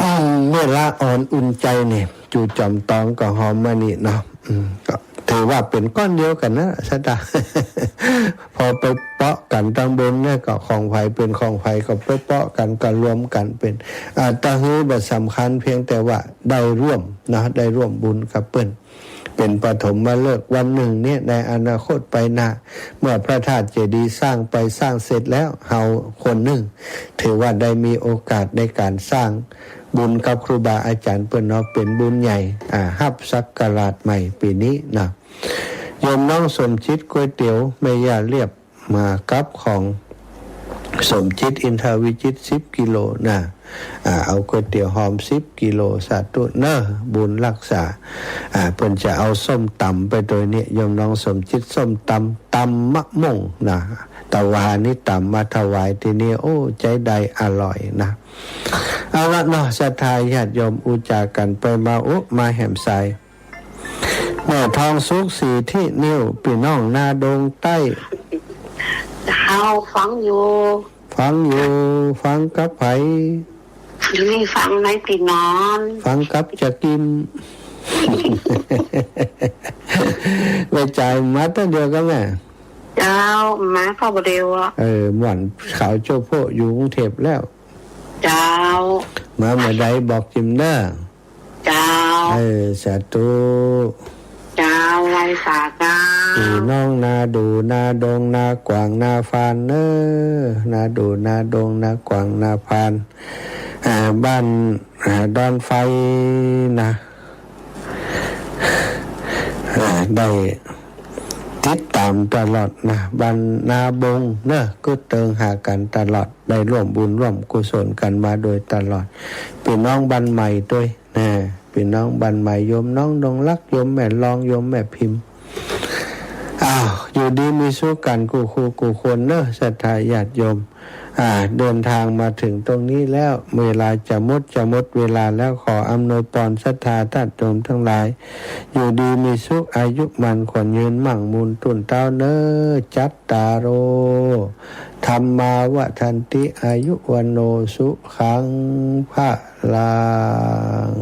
อืม แม่ละอ่อนอุ่นใจนี่ อยู่จอมตองก็ฮอมมานี่เนาะ อืม ก็ถือว่าเป๋นก้อนเดียวกั๋นนะ ศรัทธา พอไปเปาะกั๋นตางบนเนี่ย ก็ของใผเป๋นของใผ ก็ไปเปาะกั๋น ก็รวมกั๋นเป๋น อ่า ตะหื้อบ่สำคัญ เพียงแต่ว่าได้ร่วมเนาะ ได้ร่วมบุญกับเปิ้น เป๋นปฐมฤกษ์ วันนึ่งเนี่ย ในอนาคตไปหน้า เมื่อพระธาตุเจดีย์สร้างไปสร้างเสร็จแล้ว เฮาคนนึ่ง ถือว่าได้มีโอกาสในก๋านสร้างบุญกับครูบาอาจ๋ารย์เปิ้นเนาะ เป๋นบุญใหญ่ อ่า ฮับศักราชใหม่ปี๋นี้นะ โยมน้องสมจิต ก๋วยเตี๋ยวแม่ย่าเรียบ มากับของสมจิต อินทรวิจิตร สิบกิโลนะ อ่า เอาก๋วยเตี๋ยวหอมสิบกิโล สาธุเน่อ บุญฮักษา อ่า เปิ้นจะเอาส้มต๋ำไปตวยเนี่ย โยมน้องสมจิต ส้มต๋ำ ต๋ำมะม่วงนะ ตะวานี่ต๋ำมาถวายตี้นี่ โอ้ ใจ๊ได้อร่อยนะ เอาละเนาะ ศรัทธาญาติโยม อู้จ๋ากั๋นไปมา โอ้ มาแหมสาย แม่ทองสุข สีทินิว ปี้น้องนาดงใต้ เจ้า ฟังอยู่ ฟังอยู่ ฟังกับใผ นี่ฟังในตี้นอน ฟังกับจะกิม แม่จ๋ายมาตั้งเดียวกั๋นแม่ เจ้า มาก็บ่เดียวอะ เออ หม่อนขาวโจ้โพ่อยู่กรุงเทพฯแล้ว เจ้า มาเมื่อใดบอกจิมเน่อ เจ้า เออ สาธุ เจ้า ไหว้สาเจ้า ปี้น้องนาดู่ นาดง นากว้าง นาฟานเน่อ นาดู่ นาดง นากว้าง นาฟาน อ่า บ้าน อ่า ดอนไฟนะ อ่า ได้ติดต๋ามตลอดนะ บ้านนาบงเน่อ กึ๊ดเติงหากั๋นตลอด ได้ร่วมบุญร่วมกุศลกั๋นมาโดยตลอด ปี้น้องบ้านใหม่ตวยนะ ปี้น้องบ้านใหม่ โยมน้องดงรัก โยมแม่รอง โยมแม่พิมพ์ อ้าว อยู่ดีมีสุขกั๋นกู้คู่กู้คนเน่อ ศรัทธาญาติโยม อ่า เดินทางมาเถิงตรงนี้แล้ว เวลาจะหมด จะหมดเวลาแล้ว ขออำนวยปอนศรัทธาญาติโยมตังหลาย อยู่ดีมีสุข อายุหมั้นขวัญยืน มั่งมูลตู้นเต๊าเน่อ จัตตาโร ธัมมา วัฑฒันติ อายุ วัณโณ สุขัง พะลัง